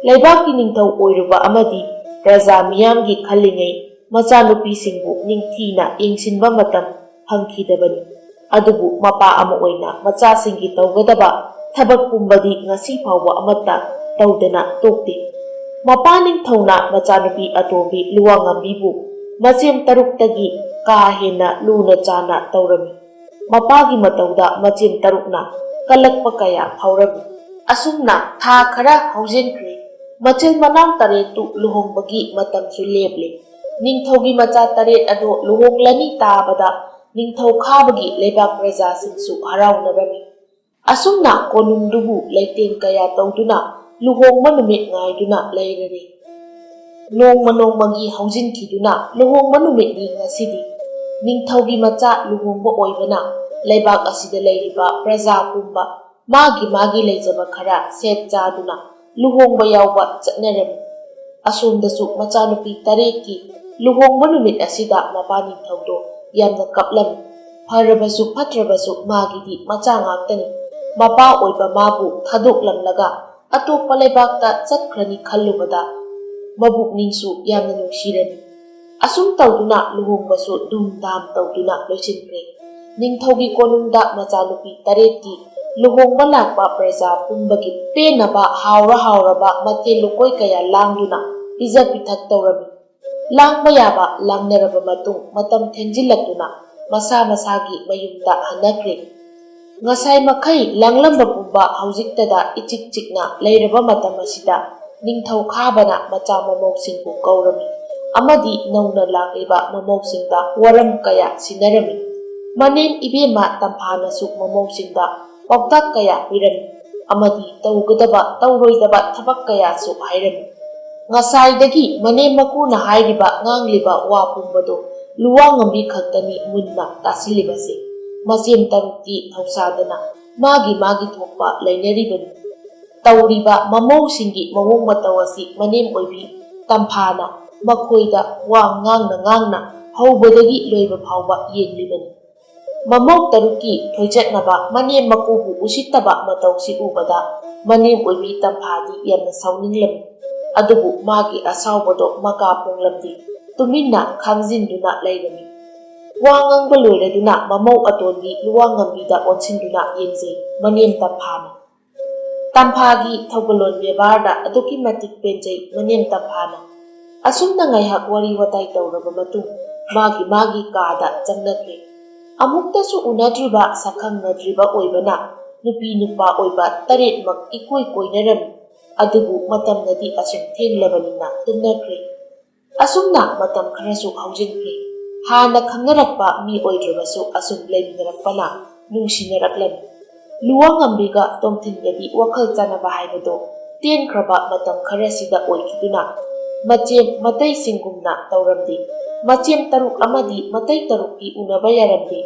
ꯂꯩꯕꯥꯛꯀꯤ ꯅꯤꯡꯊꯧ ꯑꯣꯏꯔꯨꯕ ꯑꯃꯗꯤ ꯄ꯭ꯔꯖꯥ ꯃꯤꯌꯥꯝꯒꯤ ꯈꯜꯂꯤꯉꯩ ꯃꯆꯥꯅꯨꯄꯤꯁꯤꯡꯕꯨ ꯅꯤꯡꯊꯤꯅ ꯌꯦꯡꯁꯤꯟꯕ ꯃꯇꯝ ꯐꯪꯈꯤꯗꯕꯅꯤ꯫ ꯑꯗꯨꯕꯨ ꯃꯄꯥ ꯑꯃ ꯑꯣꯏꯅ ꯃꯆꯥꯁꯤꯡꯒꯤ ꯇꯧꯒꯗꯕ ꯊꯕꯛ ꯄꯨꯝꯕꯗꯤ ꯉꯁꯤ ꯐꯥꯎꯕ ꯑꯃꯠꯇ ꯇꯧꯗꯅ ꯇꯣꯛꯇꯦ꯫ ꯃꯄꯥ ꯅꯤꯡꯊꯧꯅ ꯃꯆꯥꯅꯨꯄꯤ ꯑꯇꯣꯝꯕꯤ ꯂꯨꯋꯥꯡꯉꯝꯕꯤꯕꯨ ꯃꯆꯦꯝ ꯇꯔꯨꯛꯇꯒꯤ ꯀꯥ ꯍꯦꯟꯅ ꯂꯨꯅ ꯆꯥꯅ ꯇꯧꯔꯝꯃꯤ꯫ ꯃꯄꯥꯒꯤ ꯃꯇꯧꯗ ꯃꯆꯦꯝ ꯇꯔꯨꯛꯅ ꯀꯜꯂꯛꯄ ꯀꯌꯥ ꯐꯥꯎꯔꯝꯃꯤ꯫ ꯑꯁꯨꯝꯅ ꯊꯥ ꯈꯔ ꯍꯧꯖꯤꯟꯈ꯭ꯔꯦ꯫ ꯃꯆꯤꯜ ꯃꯅꯥꯎ ꯇꯔꯦꯠꯇꯨ ꯂꯨꯍꯣꯡꯕꯒꯤ ꯃꯇꯝꯁꯨ ꯂꯦꯞꯂꯦ꯫ ꯅꯤꯡꯊꯧꯒꯤ ꯃꯆꯥ ꯇꯔꯦꯠ ꯑꯗꯨ ꯂꯨꯍꯣꯡꯂꯅꯤ ꯇꯥꯕꯗ ꯅꯤꯡꯊꯧ ꯈꯥꯕꯒꯤ ꯂꯩꯕꯥꯛ ꯄ꯭ꯔꯖꯥꯁꯤꯡꯁꯨ ꯍꯔꯥꯎꯅꯔꯝꯃꯤ꯫ ꯑꯁꯨꯝꯅ ꯀꯣꯅꯨꯡꯗꯨꯕꯨ ꯂꯩꯇꯦꯡ ꯀꯌꯥ ꯇꯧꯗꯨꯅ ꯂꯨꯍꯣꯡꯕ ꯅꯨꯃꯤꯠ ꯉꯥꯏꯗꯨꯅ ꯂꯩꯔꯔꯦ꯫ ꯅꯣꯡꯃ ꯅꯣꯡꯃꯒꯤ ꯍꯧꯖꯤꯟꯈꯤꯗꯨꯅ ꯂꯨꯍꯣꯡꯕ ꯅꯨꯃꯤꯠꯅꯤ ꯉꯁꯤꯗꯤ꯫ ꯅꯤꯡꯊꯧꯒꯤ ꯃꯆꯥ ꯂꯨꯍꯣꯡꯕ ꯑꯣꯏꯕꯅ ꯂꯩꯕꯥꯛ ꯑꯁꯤꯗ ꯂꯩꯔꯤꯕ ꯄ꯭ꯔꯖꯥ ꯄꯨꯝꯕ ꯃꯥꯒꯤ ꯃꯥꯒꯤ ꯂꯩꯖꯕ ꯈꯔ ꯁꯦꯠ ꯆꯥꯗꯨꯅ ꯂꯨꯍꯣꯡꯕ ꯌꯥꯎꯕ ꯆꯠꯅꯔꯝꯃꯤ꯫ ꯑꯁꯣꯝꯗꯁꯨ ꯃꯆꯥꯅꯨꯄꯤ ꯇꯔꯦꯠꯀꯤ ꯂꯨꯍꯣꯡꯕ ꯅꯨꯃꯤꯠ ꯑꯁꯤꯗ ꯃꯄꯥ ꯅꯤꯡꯊꯧꯗꯣ ꯌꯥꯝꯅ ꯀꯞꯂꯝꯃꯤ꯫ ꯐꯔꯕꯁꯨ ꯐꯠꯇ꯭ꯔꯕꯁꯨ ꯃꯥꯒꯤꯗꯤ ꯃꯆꯥ ꯉꯥꯛꯇꯅꯤ꯫ ꯃꯄꯥ ꯑꯣꯏꯕ ꯃꯥꯕꯨ ꯊꯥꯗꯣꯛꯂꯝꯂꯒ ꯑꯇꯣꯞꯄ ꯂꯩꯕꯥꯛꯇ ꯆꯠꯈ꯭ꯔꯅꯤ ꯈꯜꯂꯨꯕꯗ ꯃꯕꯨꯛꯅꯤꯡꯁꯨ ꯌꯥꯝꯅ ꯅꯨꯡꯁꯤꯔꯝꯃꯤ꯫ ꯑꯁꯨꯝ ꯇꯧꯗꯨꯅ ꯂꯨꯍꯣꯡꯕꯁꯨ ꯙꯨꯝꯙꯥꯝ ꯇꯧꯗꯨꯅ ꯂꯣꯏꯁꯤꯟꯈ꯭ꯔꯦ꯫ ꯅꯤꯡꯊꯧꯒꯤ ꯀꯣꯅꯨꯡꯗ ꯃꯆꯥꯅꯨꯄꯤ ꯇꯔꯦꯠꯀꯤ ꯂꯨꯍꯣꯡꯕ ꯂꯥꯛꯄ ꯄ꯭ꯔꯖꯥ ꯄꯨꯝꯕꯒꯤ ꯄꯦꯟꯅꯕ ꯍꯥꯎꯔ ꯍꯥꯎꯔꯕ ꯃꯊꯦꯜ ꯂꯨꯀꯣꯏ ꯀꯌꯥ ꯂꯥꯡꯗꯨꯅ ꯄꯤꯖ ꯄꯤꯊꯛ ꯇꯧꯔꯝꯃꯤ꯫ ꯂꯥꯡꯕ ꯌꯥꯕ ꯂꯥꯡꯅꯔꯕ ꯃꯇꯨꯡ ꯃꯇꯝ ꯊꯦꯡꯖꯤꯜꯂꯛꯇꯨꯅ ꯃꯁꯥ ꯃꯁꯥꯒꯤ ꯃꯌꯨꯝꯗ ꯍꯟꯅꯈ꯭ꯔꯦ꯫ ꯉꯁꯥꯏ ꯃꯈꯩ ꯂꯥꯡꯂꯝꯕ ꯄꯨꯝꯕ ꯍꯧꯖꯤꯛꯇꯗ ꯏꯆꯤꯛ ꯆꯤꯛꯅ ꯂꯩꯔꯕ ꯃꯇꯝ ꯑꯁꯤꯗ ꯅꯤꯡꯊꯧ ꯈꯥꯕꯅ ꯃꯆꯥ ꯃꯃꯧꯁꯤꯡꯕꯨ ꯀꯧꯔꯝꯃꯤ ꯑꯃꯗꯤ ꯅꯧꯅ ꯂꯥꯛꯂꯤꯕ ꯃꯃꯧꯁꯤꯡꯗ ꯋꯥꯔꯝ ꯀꯌꯥ ꯁꯤꯟꯅꯔꯝꯃꯤ꯫ ꯃꯅꯦꯝ ꯏꯕꯦꯝꯃ ꯇꯝꯐꯥꯅꯁꯨ ꯃꯃꯧꯁꯤꯡꯗ ꯄꯥꯎꯇꯥꯛ ꯀꯌꯥ ꯄꯤꯔꯝꯃꯤ ꯑꯃꯗꯤ ꯇꯧꯒꯗꯕ ꯇꯧꯔꯣꯏꯗꯕ ꯊꯕꯛ ꯀꯌꯥꯁꯨ ꯍꯥꯏꯔꯝꯃꯤ꯫ ꯉꯁꯥꯏꯗꯒꯤ ꯃꯅꯦꯝ ꯃꯀꯨꯅ ꯍꯥꯏꯔꯤꯕ ꯉꯥꯡꯂꯤꯕ ꯋꯥ ꯄꯨꯝꯕꯗꯣ ꯂꯨꯋꯥꯡꯉꯝꯕꯤ ꯈꯛꯇꯅꯤ ꯃꯨꯟꯅ ꯇꯥꯁꯤꯜꯂꯤꯕꯁꯦ꯫ ꯃꯆꯦꯝ ꯇꯔꯨꯛꯇꯤ ꯊꯧꯁꯥꯗꯅ ꯃꯥꯒꯤ ꯃꯥꯒꯤ ꯊꯣꯛꯄ ꯂꯩꯅꯔꯤꯕꯅꯤ꯫ ꯇꯧꯔꯤꯕ ꯃꯃꯧꯁꯤꯡꯒꯤ ꯃꯑꯣꯡ ꯃꯇꯧ ꯑꯁꯤ ꯃꯅꯦꯝ ꯑꯣꯏꯕꯤ ꯇꯝꯐꯥꯅ ꯃꯈꯣꯏꯗ ꯋꯥ ꯉꯥꯡꯅ ꯉꯥꯡꯅ ꯍꯧꯕꯗꯒꯤ ꯂꯣꯏꯕ ꯐꯥꯎꯕ ꯌꯦꯡꯂꯤꯕꯅꯤ꯫ ꯃꯃꯧ ꯇꯔꯨꯛꯀꯤ ꯊꯣꯏꯆꯠꯅꯕ ꯃꯅꯦꯝ ꯃꯀꯨꯕꯨ ꯎꯁꯤꯠꯇꯕ ꯃꯇꯧꯁꯤ ꯎꯕꯗ ꯃꯅꯦꯝ ꯑꯣꯏꯕꯤ ꯇꯝꯐꯥꯗꯤ ꯌꯥꯝꯅ ꯁꯥꯎꯅꯤꯡꯂꯝꯃꯤ꯫ ꯑꯗꯨꯕꯨ ꯃꯥꯒꯤ ꯑꯁꯥꯎꯕꯗꯣ ꯃꯀꯥ ꯐꯣꯡꯂꯝꯗꯦ꯫ ꯇꯨꯃꯤꯟꯅ ꯈꯥꯡꯖꯤꯟꯗꯨꯅ ꯂꯩꯔꯝꯃꯤ꯫ ꯋꯥ ꯉꯥꯡꯕ ꯂꯣꯏꯔꯗꯨꯅ ꯃꯃꯧ ꯑꯇꯣꯟꯕꯤ ꯂꯨꯋꯥꯡꯉꯝꯕꯤꯗ ꯑꯣꯟꯁꯤꯟꯗꯨꯅ ꯌꯦꯡꯖꯩ ꯃꯅꯦꯝ ꯇꯝꯐꯥꯅ꯫ ꯇꯝꯐꯥꯒꯤ ꯊꯧꯒꯜꯂꯣꯟ ꯕꯦꯕꯥꯔꯗ ꯑꯗꯨꯛꯀꯤ ꯃꯇꯤꯛ ꯄꯦꯟꯖꯩ ꯃꯅꯦꯝ ꯇꯝꯐꯥꯅ꯫ ꯑꯁꯨꯝꯅ ꯉꯥꯏꯍꯥꯛ ꯋꯥꯔꯤ ꯋꯥꯇꯥꯏ ꯇꯧꯔꯕ ꯃꯇꯨꯡ ꯃꯥꯒꯤ ꯃꯥꯒꯤ ꯀꯥꯗ ꯆꯪꯅꯈ꯭ꯔꯦ꯫ ꯑꯃꯨꯛꯇꯁꯨ ꯎꯅꯗ꯭ꯔꯤꯕ ꯁꯛꯈꯪꯅꯗ꯭ꯔꯤꯕ ꯑꯣꯏꯕꯅ ꯅꯨꯄꯤ ꯅꯨꯄꯥ ꯑꯣꯏꯕ ꯇꯔꯦꯠꯃꯛ ꯏꯀꯣꯏ ꯀꯣꯏꯅꯔꯝꯃꯤ꯫ ꯑꯗꯨꯕꯨ ꯃꯇꯝꯅꯗꯤ ꯑꯁꯨꯝ ꯊꯦꯡꯂꯕꯅꯤꯅ ꯇꯨꯝꯅꯈ꯭ꯔꯦ꯫ ꯑꯁꯨꯝꯅ ꯃꯇꯝ ꯈꯔꯁꯨ ꯍꯧꯖꯤꯟꯈ꯭ꯔꯦ꯫ ꯍꯥꯟꯅ ꯈꯪꯅꯔꯛꯄ ꯃꯤ ꯑꯣꯏꯗ꯭ꯔꯕꯁꯨ ꯑꯁꯨꯝ ꯂꯩꯃꯤꯟꯅꯔꯛꯄꯅ ꯅꯨꯡꯁꯤꯅꯔꯛꯂꯅꯤ꯫ ꯂꯨꯋꯥꯉꯝꯕꯤꯒ ꯇꯣꯝꯊꯤꯟꯒꯗꯤ ꯋꯥꯈꯜ ꯆꯥꯟꯅꯕ ꯍꯥꯏꯕꯗꯣ ꯇꯦꯟꯈ꯭ꯔꯕ ꯃꯇꯝ ꯈꯔꯁꯤꯗ ꯑꯣꯏꯈꯤꯗꯨꯅ ꯃꯆꯦꯝ ꯃꯇꯩꯁꯤꯡꯒꯨꯝꯅ ꯇꯧꯔꯝꯗꯦ꯫ ꯃꯆꯦꯝ ꯇꯔꯨꯛ ꯑꯃꯗꯤ ꯃꯇꯩ ꯇꯔꯨꯛꯀꯤ ꯎꯅꯕ ꯌꯥꯔꯝꯗꯦ꯫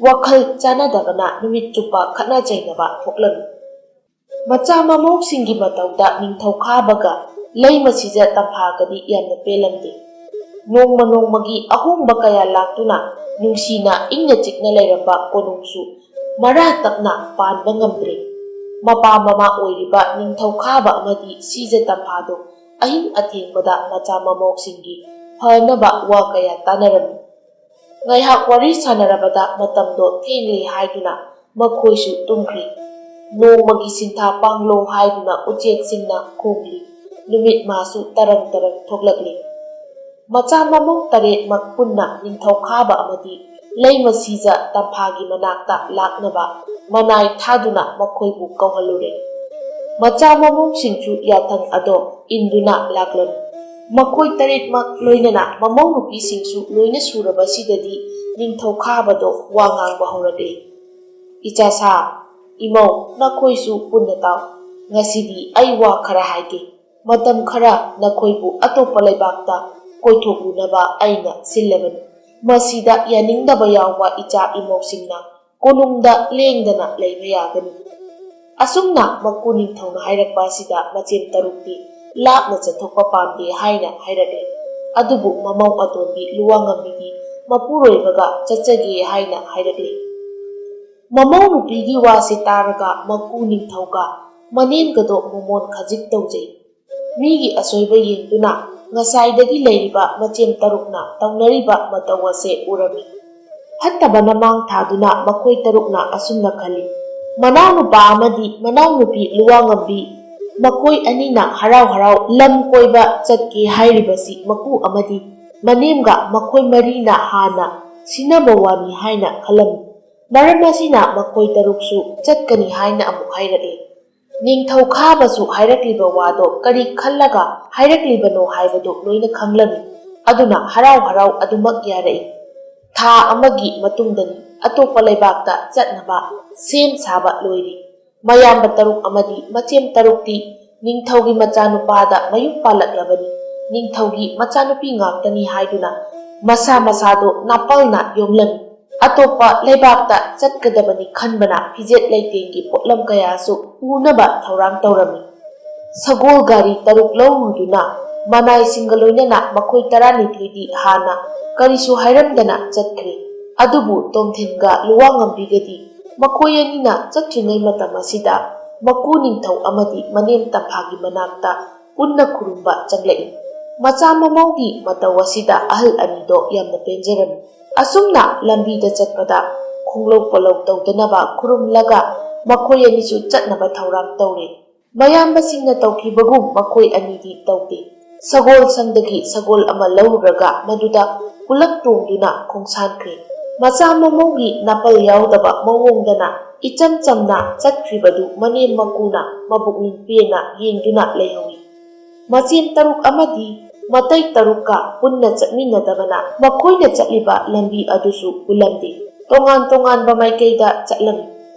ꯋꯥꯈꯜ ꯆꯥꯟꯅꯗꯕꯅ ꯅꯨꯃꯤꯠ ꯆꯨꯞꯄ ꯈꯠꯅ ꯆꯩꯅꯕ ꯊꯣꯛꯂꯝꯃꯤ꯫ ꯃꯆꯥ ꯃꯃꯧꯁꯤꯡꯒꯤ ꯃꯇꯧꯗ ꯅꯤꯡꯊꯧ ꯈꯥꯕꯒ ꯂꯩꯃ ꯁꯤꯖ ꯇꯝꯐꯥꯒꯗꯤ ꯌꯥꯝꯅ ꯄꯦꯜꯂꯝꯗꯦ꯫ ꯅꯣꯡꯃ ꯅꯣꯡꯃꯒꯤ ꯑꯍꯣꯡꯕ ꯀꯌꯥ ꯂꯥꯛꯇꯨꯅ ꯅꯨꯡꯁꯤꯅ ꯏꯪꯅ ꯆꯤꯛꯅ ꯂꯩꯔꯝꯕ ꯀꯣꯅꯨꯡꯁꯨ ꯃꯔꯥ ꯇꯞꯅ ꯄꯥꯟꯕ ꯉꯝꯗ꯭ꯔꯦ꯫ ꯃꯄꯥ ꯃꯃꯥ ꯑꯣꯏꯔꯤꯕ ꯅꯤꯡꯊꯧ ꯈꯥꯕ ꯑꯃꯗꯤ ꯁꯤꯖ ꯇꯝꯐꯥꯗꯣ ꯑꯍꯤꯡ ꯑꯊꯦꯡꯕꯗ ꯃꯆꯥ ꯃꯃꯧꯁꯤꯡꯒꯤ ꯐꯅꯕ ꯋꯥ ꯀꯌꯥ ꯇꯥꯅꯔꯝꯃꯤ꯫ ꯉꯥꯏꯍꯥꯛ ꯋꯥꯔꯤ ꯁꯥꯟꯅꯔꯕꯗ ꯃꯇꯝꯗꯣ ꯊꯦꯡꯂꯦ ꯍꯥꯏꯗꯨꯅ ꯃꯈꯣꯏꯁꯨ ꯇꯨꯝꯈ꯭ꯔꯦ꯫ ꯅꯣꯡꯃꯒꯤ ꯁꯤꯟꯊꯥ ꯄꯥꯡꯂꯣ ꯍꯥꯏꯗꯨꯅ ꯎꯆꯦꯛꯁꯤꯡꯅ ꯈꯣꯡꯂꯤ꯫ ꯅꯨꯃꯤꯠ ꯃꯥꯁꯨ ꯇꯔꯪ ꯇꯔꯪ ꯊꯣꯛꯂꯛꯂꯤ꯫ ꯃꯆꯥ ꯃꯃꯧ ꯇꯔꯦꯠꯃꯛ ꯄꯨꯟꯅ ꯅꯤꯡꯊꯧꯈꯥꯕ ꯑꯃꯗꯤ ꯂꯩꯃ ꯁꯤꯖ ꯇꯝꯐꯥꯒꯤ ꯃꯅꯥꯛꯇ ꯂꯥꯛꯅꯕ ꯃꯅꯥꯏ ꯊꯥꯗꯨꯅ ꯃꯈꯣꯏꯕꯨ ꯀꯧꯍꯜꯂꯨꯔꯦ꯫ ꯃꯆꯥ ꯃꯃꯧꯁꯤꯡꯁꯨ ꯌꯥꯊꯪ ꯑꯗꯣ ꯏꯟꯗꯨꯅ ꯂꯥꯛꯂꯝꯃꯤ꯫ ꯃꯈꯣꯏ ꯇꯔꯦꯠꯃꯛ ꯂꯣꯏꯅꯅ ꯃꯃꯧ ꯅꯨꯄꯤꯁꯤꯡꯁꯨ ꯂꯣꯏꯅ ꯁꯨꯔꯕꯁꯤꯗꯗꯤ ꯅꯤꯡꯊꯧꯈꯥꯕꯗꯣ ꯋꯥ ꯉꯥꯡꯕ ꯍꯧꯔꯛꯂꯦ꯫ "ꯏꯆꯥ ꯁꯥ, ꯏꯃꯧ, ꯅꯈꯣꯏꯁꯨ ꯄꯨꯟꯅ ꯇꯥꯎ꯫ ꯉꯁꯤꯗꯤ ꯑꯩ ꯋꯥ ꯈꯔ ꯍꯥꯏꯒꯦ꯫ ꯃꯇꯝ ꯈꯔ ꯅꯈꯣꯏꯕꯨ ꯑꯇꯣꯞꯄ ꯂꯩꯕꯥꯛꯇ ꯀꯣꯏꯊꯣꯛꯂꯨꯅꯕ ꯑꯩꯅ ꯁꯤꯜꯂꯕꯅꯤ꯫ ꯃꯁꯤꯗ ꯌꯥꯅꯤꯡꯗꯕ ꯌꯥꯎꯕ ꯏꯆꯥ ꯏꯃꯧꯁꯤꯡꯅ ꯀꯣꯅꯨꯡꯗ ꯂꯦꯡꯗꯅ ꯂꯩꯕ ꯌꯥꯒꯅꯤ꯫" ꯑꯁꯨꯝꯅ ꯃꯀꯨ ꯅꯤꯡꯊꯧꯅ ꯍꯥꯏꯔꯛꯄ ꯑꯁꯤꯗ ꯃꯆꯦꯝ ꯇꯔꯨꯛꯇꯤ ꯂꯥꯞꯅ ꯆꯠꯊꯣꯛꯄ ꯄꯥꯝꯗꯦ ꯍꯥꯏꯅ ꯍꯥꯏꯔꯛꯂꯦ꯫ ꯑꯗꯨꯕꯨ ꯃꯃꯧ ꯑꯇꯣꯟꯕꯤ ꯂꯨꯋꯥꯡꯉꯝꯕꯤꯗꯤ ꯃꯄꯨꯔꯣꯏꯕꯒ ꯆꯠꯆꯒꯦ ꯍꯥꯏꯅ ꯍꯥꯏꯔꯛꯂꯦ꯫ ꯃꯃꯧ ꯅꯨꯄꯤꯒꯤ ꯋꯥꯁꯤ ꯇꯥꯔꯒ ꯃꯀꯨ ꯅꯤꯡꯊꯧꯒ ꯃꯅꯦꯝꯒꯗꯣ ꯃꯣꯃꯣꯟ ꯈꯖꯤꯛ ꯇꯧꯖꯩ꯫ ꯃꯤꯒꯤ ꯑꯁꯣꯏꯕ ꯌꯦꯡꯗꯨꯅ ꯉꯁꯥꯏꯗꯒꯤ ꯂꯩꯔꯤꯕ ꯃꯆꯦꯝ ꯇꯔꯨꯛꯅ ꯇꯧꯅꯔꯤꯕ ꯃꯇꯧ ꯑꯁꯦ ꯎꯔꯝꯃꯤ꯫ ꯐꯠꯇꯕꯅ ꯃꯥꯡ ꯊꯥꯗꯨꯅ ꯃꯈꯣꯏ ꯇꯔꯨꯛꯅ ꯑꯁꯨꯝꯅ ꯈꯜꯂꯤ, "ꯃꯅꯥꯎꯅꯨꯄꯥ ꯑꯃꯗꯤ ꯃꯅꯥꯎꯅꯨꯄꯤ ꯂꯨꯋꯥꯉꯝꯕꯤ ꯃꯈꯣꯏ ꯑꯅꯤꯅ ꯍꯔꯥꯎ ꯍꯔꯥꯎ ꯂꯝ ꯀꯣꯏꯕ ꯆꯠꯀꯦ ꯍꯥꯏꯔꯤꯕꯁꯤ ꯃꯀꯨ ꯑꯃꯗꯤ ꯃꯅꯦꯝꯒ ꯃꯈꯣꯏ ꯃꯔꯤꯅ ꯍꯥꯟꯅ ꯁꯤꯟꯅꯕ ꯋꯥꯅꯤ" ꯍꯥꯏꯅ ꯈꯜꯂꯝꯃꯤ꯫ ꯃꯔꯝ ꯑꯁꯤꯅ ꯃꯈꯣꯏ ꯇꯔꯨꯛꯁꯨ ꯆꯠꯀꯅꯤ ꯍꯥꯏꯅ ꯑꯃꯨꯛ ꯍꯥꯏꯔꯛꯏ꯫ ꯅꯤꯡꯊꯧ ꯈꯥꯕꯁꯨ ꯍꯥꯏꯔꯛꯂꯤꯕ ꯋꯥꯗꯣ ꯀꯔꯤ ꯈꯜꯂꯒ ꯍꯥꯏꯔꯛꯂꯤꯕꯅꯣ ꯍꯥꯏꯕꯗꯨ ꯂꯣꯏꯅ ꯈꯪꯂꯝꯃꯤ꯫ ꯑꯗꯨꯅ ꯍꯔꯥꯎ ꯍꯔꯥꯎ ꯑꯗꯨꯃꯛ ꯌꯥꯔꯛꯏ꯫ ꯊꯥ ꯑꯃꯒꯤ ꯃꯇꯨꯡꯗꯅꯤ ꯑꯇꯣꯞꯄ ꯂꯩꯕꯥꯛꯇ ꯆꯠꯅꯕ ꯁꯦꯝ ꯁꯥꯕ ꯂꯣꯏꯔꯤ꯫ ꯃꯌꯥꯝꯕ ꯇꯔꯨꯛ ꯑꯃꯗꯤ ꯃꯆꯦꯝ ꯇꯔꯨꯛꯇꯤ ꯅꯤꯡꯊꯧꯒꯤ ꯃꯆꯥꯅꯨꯄꯥꯗ ꯃꯌꯨꯝ ꯄꯥꯜꯂꯛꯂꯕꯅꯤ꯫ ꯅꯤꯡꯊꯧꯒꯤ ꯃꯆꯥꯅꯨꯄꯤ ꯉꯥꯛꯇꯅꯤ ꯍꯥꯏꯗꯨꯅ ꯃꯁꯥ ꯃꯁꯥꯗꯣ ꯅꯥꯄꯜꯅ ꯌꯣꯝꯂꯝꯃꯤ꯫ ꯑꯇꯣꯞꯄ ꯂꯩꯕꯥꯛꯇ ꯆꯠꯀꯗꯕꯅꯤ ꯈꯟꯕꯅ ꯐꯤꯖꯦꯠ ꯂꯩꯇꯦꯡꯒꯤ ꯄꯣꯠꯂꯝ ꯀꯌꯥꯁꯨ ꯄꯨꯅꯕ ꯊꯧꯔꯥꯡ ꯇꯧꯔꯝꯃꯤ꯫ ꯁꯒꯣꯜ ꯒꯥꯔꯤ ꯇꯔꯨꯛ ꯂꯧꯔꯨꯗꯨꯅ ꯃꯅꯥꯏꯁꯤꯡꯒ ꯂꯣꯏꯅꯅ ꯃꯈꯣꯏ ꯇꯔꯥꯅꯤꯊꯣꯏꯗꯤ ꯍꯥꯟꯅ ꯀꯔꯤꯁꯨ ꯍꯥꯏꯔꯝꯗꯅ ꯆꯠꯈ꯭ꯔꯦ꯫ ꯑꯗꯨꯕꯨ ꯇꯣꯝꯊꯤꯟꯒ ꯂꯨꯋꯥꯉꯝꯕꯤꯒꯗꯤ ꯃꯈꯣꯏ ꯑꯅꯤꯅ ꯆꯠꯇ꯭ꯔꯤꯉꯩ ꯃꯇꯝ ꯑꯁꯤꯗ ꯃꯀꯨ ꯅꯤꯡꯊꯧ ꯑꯃꯗꯤ ꯃꯅꯦꯝ ꯇꯝꯐꯥꯒꯤ ꯃꯅꯥꯛꯇ ꯄꯨꯟꯅ ꯈꯨꯔꯨꯝꯕ ꯆꯪꯂꯛꯏ꯫ ꯃꯆꯥ ꯃꯃꯧꯒꯤ ꯃꯇꯧ ꯑꯁꯤꯗ ꯑꯍꯜ ꯑꯅꯤꯗꯣ ꯌꯥꯝꯅ ꯄꯦꯟꯖꯔꯝꯃꯤ꯫ ꯑꯁꯨꯝꯅ ꯂꯝꯕꯤꯗ ꯆꯠꯄꯗ ꯈꯣꯡꯂꯧ ꯄꯣꯂꯧ ꯇꯧꯗꯅꯕ ꯈꯨꯔꯨꯝꯂꯒ ꯃꯈꯣꯏ ꯑꯅꯤꯁꯨ ꯆꯠꯅꯕ ꯊꯧꯔꯥꯡ ꯇꯧꯔꯦ꯫ ꯃꯌꯥꯝꯕꯁꯤꯡꯅ ꯇꯧꯈꯤꯕꯒꯨꯝ ꯃꯈꯣꯏ ꯑꯅꯤꯗꯤ ꯇꯧꯗꯦ꯫ ꯁꯒꯣꯜ ꯁꯪꯗꯒꯤ ꯁꯒꯣꯜ ꯑꯃ ꯂꯧꯔꯨꯔꯒ ꯃꯗꯨꯗ ꯄꯨꯂꯞ ꯇꯣꯡꯗꯨꯅ ꯈꯣꯡꯁꯥꯟꯈ꯭ꯔꯦ꯫ ꯃꯆꯥ ꯃꯃꯧꯒꯤ ꯅꯥꯄꯜ ꯌꯥꯎꯗꯕ ꯃꯑꯣꯡꯗꯅ ꯏꯆꯝ ꯆꯝꯅ ꯆꯠꯈ꯭ꯔꯤꯕꯗꯨ ꯃꯅꯦꯝ ꯃꯀꯨꯅ ꯃꯕꯨꯛꯅꯤꯡ ꯄꯦꯟꯅ ꯌꯦꯡꯗꯨꯅ ꯂꯩꯍꯧꯏ꯫ ꯃꯆꯦꯝ ꯇꯔꯨꯛ ꯑꯃꯗꯤ ꯃꯇꯩ ꯇꯔꯨꯛꯀ ꯄꯨꯟꯅ ꯆꯠꯃꯤꯟꯅꯗꯕꯅ ꯃꯈꯣꯏꯅ ꯆꯠꯂꯤꯕ ꯂꯝꯕꯤ ꯑꯗꯨꯁꯨ ꯎꯂꯝꯗꯦ꯫ ꯇꯣꯉꯥꯟ ꯇꯣꯉꯥꯟꯕ ꯃꯥꯏꯀꯩꯗ ꯆꯠꯂꯝꯃꯤ꯫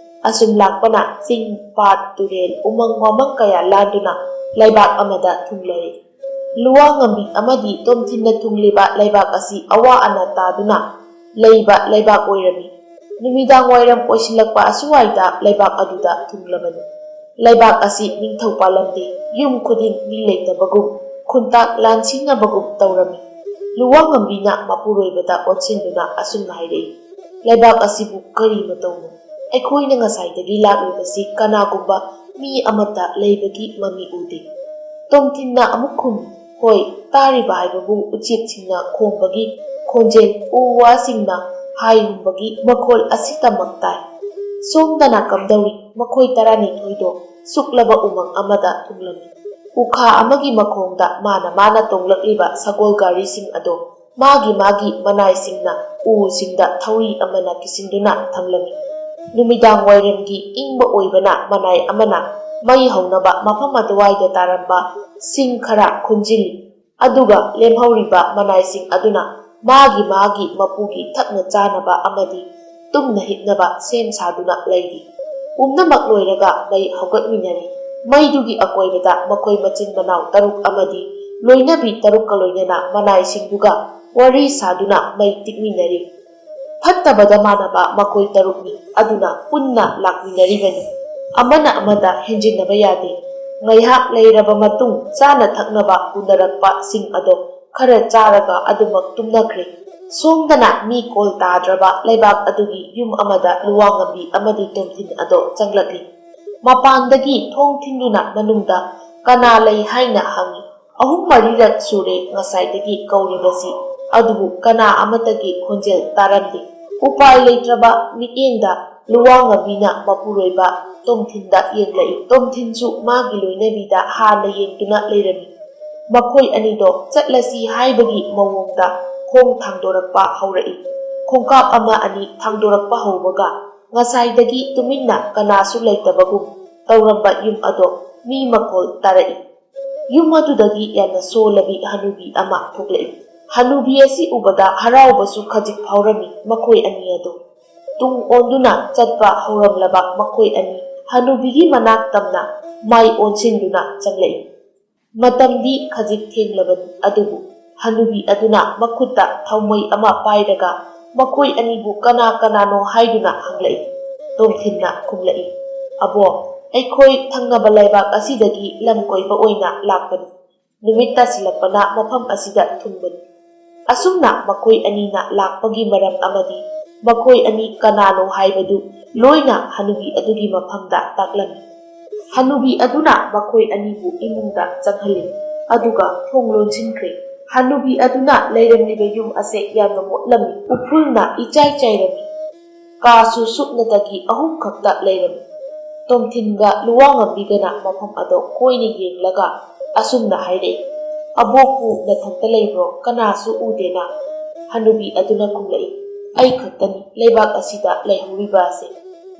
ꯑꯁꯨꯝ ꯂꯥꯛꯄꯅ ꯆꯤꯡ, ꯄꯥꯠ, ꯇꯨꯔꯦꯜ, ꯎꯃꯪ ꯋꯥꯃꯪ ꯀꯌꯥ ꯂꯥꯟꯗꯨꯅ ꯂꯩꯕꯥꯛ ꯑꯃꯗ ꯊꯨꯡꯂꯔꯦ꯫ ꯂꯨꯋꯥꯡꯉꯝꯕꯤ ꯑꯃꯗꯤ ꯇꯣꯝꯊꯤꯟꯅ ꯊꯨꯡꯂꯤꯕ ꯂꯩꯕꯥꯛ ꯑꯁꯤ ꯑꯋꯥ ꯑꯅꯥ ꯇꯥꯗꯨꯅ ꯂꯩꯕ ꯂꯩꯕꯥꯛ ꯑꯣꯏꯔꯝꯃꯤ꯫ ꯅꯨꯃꯤꯗꯥꯡ ꯋꯥꯏꯔꯝ ꯑꯣꯏꯁꯤꯜꯂꯛꯄ ꯑꯁꯨꯋꯥꯏꯗ ꯂꯩꯕꯥꯛ ꯑꯗꯨꯗ ꯊꯨꯡꯂꯕꯅꯤ꯫ ꯂꯩꯕꯥꯛ ꯑꯁꯤ ꯅꯤꯡꯊꯧ ꯄꯥꯜꯂꯝꯗꯦ꯫ ꯌꯨꯝ ꯈꯨꯗꯤꯡ ꯃꯤ ꯂꯩꯇꯕꯒꯨꯝ, ꯈꯨꯟꯇꯥꯛ ꯂꯥꯟꯁꯤꯟꯅꯕꯒꯨꯝ ꯇꯧꯔꯝꯃꯤ꯫ ꯂꯨꯋꯥꯡꯉꯝꯕꯤꯅ ꯃꯄꯨꯔꯣꯏꯕꯗ ꯑꯣꯟꯁꯤꯟꯗꯨꯅ ꯑꯁꯨꯝꯅ ꯍꯥꯏꯔꯛꯏ, "ꯂꯩꯕꯥꯛ ꯑꯁꯤꯕꯨ ꯀꯔꯤ ꯃꯇꯧꯅꯣ? ꯑꯩꯈꯣꯏꯅ ꯉꯁꯥꯏꯗꯒꯤ ꯂꯥꯛꯂꯤꯕꯁꯤ ꯀꯅꯥꯒꯨꯝꯕ ꯃꯤ ꯑꯃꯠꯇ ꯂꯩꯕꯒꯤ ꯃꯃꯤ ꯎꯗꯦ꯫" ꯇꯣꯝꯊꯤꯟꯅ ꯑꯃꯨꯛ ꯈꯨꯝꯃꯤ, "ꯍꯣꯏ, ꯇꯥꯔꯤꯕ ꯍꯥꯏꯕꯕꯨ ꯎꯆꯦꯛꯁꯤꯡꯅ ꯈꯣꯡꯕꯒꯤ ꯈꯣꯟꯖꯦꯜ, ꯎ ꯋꯥꯁꯤꯡꯅ ꯍꯥꯏ ꯍꯨꯝꯕꯒꯤ ꯃꯈꯣꯜ ꯑꯁꯤꯇꯃꯛ ꯇꯥꯏ꯫" ꯁꯣꯝꯗꯅ ꯀꯝꯗꯧꯔꯤ? ꯃꯈꯣꯏ ꯇꯔꯥꯅꯤꯊꯣꯏꯗꯣ ꯁꯨꯛꯂꯕ ꯎꯃꯪ ꯑꯃꯗ ꯊꯨꯡꯂꯝꯃꯤ꯫ ꯎꯈꯥ ꯑꯃꯒꯤ ꯃꯈꯣꯡꯗ ꯃꯥꯅ ꯃꯥꯅ ꯇꯣꯡꯂꯛꯂꯤꯕ ꯁꯒꯣꯜ ꯒꯥꯔꯤꯁꯤꯡ ꯑꯗꯣ ꯃꯥꯒꯤ ꯃꯥꯒꯤ ꯃꯅꯥꯏꯁꯤꯡꯅ ꯎꯁꯤꯡꯗ ꯊꯧꯔꯤ ꯑꯃꯅ ꯀꯤꯁꯤꯟꯗꯨꯅ ꯊꯝꯂꯝꯃꯤ꯫ ꯅꯨꯃꯤꯗꯥꯡ ꯋꯥꯏꯔꯝꯒꯤ ꯏꯪꯕ ꯑꯣꯏꯕꯅ ꯃꯅꯥꯏ ꯑꯃꯅ ꯃꯩ ꯍꯧꯅꯕ ꯃꯐꯝ ꯑꯗꯨꯋꯥꯏꯗ ꯇꯥꯔꯝꯕ ꯁꯤꯡ ꯈꯔ ꯈꯨꯟꯖꯤꯜꯂꯤ꯫ ꯑꯗꯨꯒ ꯂꯦꯝꯍꯧꯔꯤꯕ ꯃꯅꯥꯏꯁꯤꯡ ꯑꯗꯨꯅ ꯃꯥꯒꯤ ꯃꯥꯒꯤ ꯃꯄꯨꯒꯤ ꯊꯛꯅ ꯆꯥꯅꯕ ꯑꯃꯗꯤ ꯇꯨꯝꯅ ꯍꯤꯞꯅꯕ ꯁꯦꯝ ꯁꯥꯗꯨꯅ ꯂꯩꯔꯤ꯫ ꯄꯨꯝꯅꯃꯛ ꯂꯣꯏꯔꯒ ꯃꯩ ꯍꯧꯒꯠꯃꯤꯟꯅꯔꯤ꯫ ꯃꯩꯗꯨꯒꯤ ꯑꯀꯣꯏꯕꯗ ꯃꯈꯣꯏ ꯃꯆꯤꯟ ꯃꯅꯥꯎ ꯇꯔꯨꯛ ꯑꯃꯗꯤ ꯂꯣꯏꯅꯕꯤ ꯇꯔꯨꯛꯀ ꯂꯣꯏꯅꯅ ꯃꯅꯥꯏꯁꯤꯡꯗꯨꯒ ꯋꯥꯔꯤ ꯁꯥꯗꯨꯅ ꯃꯩ ꯇꯤꯛꯃꯤꯟꯅꯔꯤ꯫ ꯐꯠꯇꯕꯗ ꯃꯥꯟꯅꯕ ꯃꯈꯣꯏ ꯇꯔꯨꯛꯅꯤ ꯑꯗꯨꯅ ꯄꯨꯟꯅ ꯂꯥꯛꯃꯤꯟꯅꯔꯤꯕꯅꯤ꯫ ꯑꯃꯅ ꯑꯃꯗ ꯍꯦꯟꯖꯤꯟꯅꯕ ꯌꯥꯗꯦ꯫ ꯉꯥꯏꯍꯥꯛ ꯂꯩꯔꯕ ꯃꯇꯨꯡ ꯆꯥꯅ ꯊꯛꯅꯕ ꯄꯨꯅꯔꯛꯄꯁꯤꯡ ꯑꯗꯣ ꯈꯔ ꯆꯥꯔꯒ ꯑꯗꯨꯃꯛ ꯇꯨꯝꯅꯈ꯭ꯔꯦ꯫ ꯁꯣꯝꯗꯅ ꯃꯤ ꯀꯣꯜ ꯇꯥꯗ꯭ꯔꯕ ꯂꯩꯕꯥꯛ ꯑꯗꯨꯒꯤ ꯌꯨꯝ ꯑꯃꯗ ꯂꯨꯋꯥꯡꯉꯝꯕꯤ ꯑꯃꯗꯤ ꯇꯣꯝꯊꯤꯟ ꯑꯗꯣ ꯆꯪꯂꯛꯂꯤ꯫ ꯃꯄꯥꯟꯗꯒꯤ ꯊꯣꯡ ꯊꯤꯟꯗꯨꯅ ꯃꯅꯨꯡꯗ ꯀꯅꯥ ꯂꯩ ꯍꯥꯏꯅ ꯍꯪꯏ꯫ ꯑꯍꯨꯝ ꯃꯔꯤꯔꯛ ꯁꯨꯔꯦ ꯉꯁꯥꯏꯗꯒꯤ ꯀꯧꯔꯤꯕꯁꯤ, ꯑꯗꯨꯕꯨ ꯀꯅꯥ ꯑꯃꯠꯇꯒꯤ ꯈꯣꯟꯖꯦꯜ ꯇꯥꯔꯝꯗꯦ꯫ ꯎꯄꯥꯏ ꯂꯩꯇ꯭ꯔꯕ ꯃꯤꯠꯌꯦꯡꯗ ꯂꯨꯋꯥꯡꯉꯝꯕꯤꯅ ꯃꯄꯨꯔꯣꯏꯕ ꯇꯣꯝꯊꯤꯟꯗ ꯌꯦꯡꯂꯛꯏ꯫ ꯇꯣꯝꯊꯤꯟꯁꯨ ꯃꯥꯒꯤ ꯂꯣꯏꯅꯕꯤꯗ ꯍꯥꯟꯅ ꯌꯦꯡꯗꯨꯅ ꯂꯩꯔꯝꯃꯤ꯫ ꯃꯈꯣꯏ ꯑꯅꯤꯗꯣ ꯆꯠꯂꯁꯤ ꯍꯥꯏꯕꯒꯤ ꯃꯑꯣꯡꯗ ꯈꯣꯡ ꯊꯥꯡꯗꯣꯔꯛꯄ ꯍꯧꯔꯛꯏ꯫ ꯈꯣꯡꯀꯥꯞ ꯑꯃ ꯑꯅꯤ ꯊꯥꯡꯗꯣꯔꯛꯄ ꯍꯧꯕꯒ ꯉꯁꯥꯏꯗꯒꯤ ꯇꯨꯃꯤꯟꯅ ꯀꯅꯥꯁꯨ ꯂꯩꯇꯕꯒꯨꯝ ꯇꯧꯔꯝꯕ ꯌꯨꯝ ꯑꯗꯣ ꯃꯤ ꯃꯈꯣꯜ ꯇꯥꯔꯛꯏ꯫ ꯌꯨꯝ ꯑꯗꯨꯗꯒꯤ ꯌꯥꯝꯅ ꯁꯣꯜꯂꯕꯤ ꯍꯅꯨꯕꯤ ꯑꯃ ꯊꯣꯛꯂꯛꯏ꯫ ꯍꯅꯨꯕꯤ ꯑꯁꯤ ꯎꯕꯗ ꯍꯔꯥꯎꯕꯁꯨ ꯈꯖꯤꯛ ꯐꯥꯎꯔꯝꯃꯤ ꯃꯈꯣꯏ ꯑꯅꯤ ꯑꯗꯣ꯫ ꯇꯨꯡ ꯑꯣꯟꯗꯨꯅ ꯆꯠꯄ ꯍꯧꯔꯝꯂꯕ ꯃꯈꯣꯏ ꯑꯅꯤ ꯍꯅꯨꯕꯤꯒꯤ ꯃꯅꯥꯛ ꯇꯝꯅ ꯃꯥꯏ ꯑꯣꯟꯁꯤꯟꯗꯨꯅ ꯆꯪꯂꯛꯏ꯫ ꯃꯇꯝꯗꯤ ꯈꯖꯤꯛ ꯊꯦꯡꯂꯕꯅꯤ, ꯑꯗꯨꯕꯨ ꯍꯅꯨꯕꯤ ꯑꯗꯨꯅ ꯃꯈꯨꯠꯇ ꯊꯥꯎꯃꯩ ꯑꯃ ꯄꯥꯏꯔꯒ ꯃꯈꯣꯏ ꯑꯅꯤꯕꯨ ꯀꯅꯥ ꯀꯅꯥꯅꯣ ꯍꯥꯏꯗꯨꯅ ꯍꯪꯂꯛꯏ꯫ ꯇꯣꯝꯊꯤꯟꯅ ꯈꯨꯝꯂꯛꯏ, "ꯑꯕꯣ, ꯑꯩꯈꯣꯏ ꯊꯪꯅꯕ ꯂꯩꯕꯥꯛ ꯑꯁꯤꯗꯒꯤ ꯂꯝ ꯀꯣꯏꯕ ꯑꯣꯏꯅ ꯂꯥꯛꯄꯅꯤ꯫ ꯅꯨꯃꯤꯠ ꯇꯥꯁꯤꯜꯂꯛꯄꯅ ꯃꯐꯝ ꯑꯁꯤꯗ ꯊꯨꯡꯕꯅꯤ꯫" ꯑꯁꯨꯝꯅ ꯃꯈꯣꯏ ꯑꯅꯤꯅ ꯂꯥꯛꯄꯒꯤ ꯃꯔꯝ ꯑꯃꯗꯤ ꯃꯈꯣꯏ ꯑꯅꯤ ꯀꯅꯥꯅꯣ ꯍꯥꯏꯕꯗꯨ ꯂꯣꯏꯅ ꯍꯅꯨꯕꯤ ꯑꯗꯨꯒꯤ ꯃꯐꯝꯗ ꯇꯥꯛꯂꯝꯃꯤ꯫ ꯍꯅꯨꯕꯤ ꯑꯗꯨꯅ ꯃꯈꯣꯏ ꯑꯅꯤꯕꯨ ꯏꯃꯨꯡꯗ ꯆꯪꯍꯜꯂꯤ, ꯑꯗꯨꯒ ꯊꯣꯡ ꯂꯣꯟꯁꯤꯟꯈ꯭ꯔꯦ꯫ ꯍꯅꯨꯕꯤ ꯑꯗꯨꯅ ꯂꯩꯔꯝꯂꯤꯕ ꯌꯨꯝ ꯑꯁꯦ ꯌꯥꯝꯅ ꯃꯣꯠꯂꯝꯃꯤ, ꯎꯐꯨꯜꯅ ꯏꯆꯥꯏ ꯆꯥꯏꯔꯝꯃꯤ꯫ ꯀꯥꯁꯨ ꯁꯨꯞꯅꯇꯒꯤ ꯑꯍꯨꯝ ꯈꯛꯇ ꯂꯩꯔꯝꯃꯤ꯫ ꯇꯣꯝꯊꯤꯟꯒ ꯂꯨꯋꯥꯉꯝꯕꯤꯒꯅ ꯃꯐꯝ ꯑꯗꯣ ꯀꯣꯏꯅ ꯌꯦꯡꯂꯒ ꯑꯁꯨꯝꯅ ꯍꯥꯏꯔꯛꯏ, "ꯑꯕꯣꯛꯄꯨ ꯅꯊꯟꯇ ꯂꯩꯕ꯭ꯔꯣ? ꯀꯅꯥꯁꯨ ꯎꯗꯦꯅ?" ꯍꯅꯨꯕꯤ ꯑꯗꯨꯅ ꯈꯨꯝꯂꯛꯏ, "ꯑꯩ ꯈꯛꯇꯅꯤ ꯂꯩꯕꯥꯛ ꯑꯁꯤꯗ ꯂꯩꯍꯧꯔꯤꯕ ꯑꯁꯦ꯫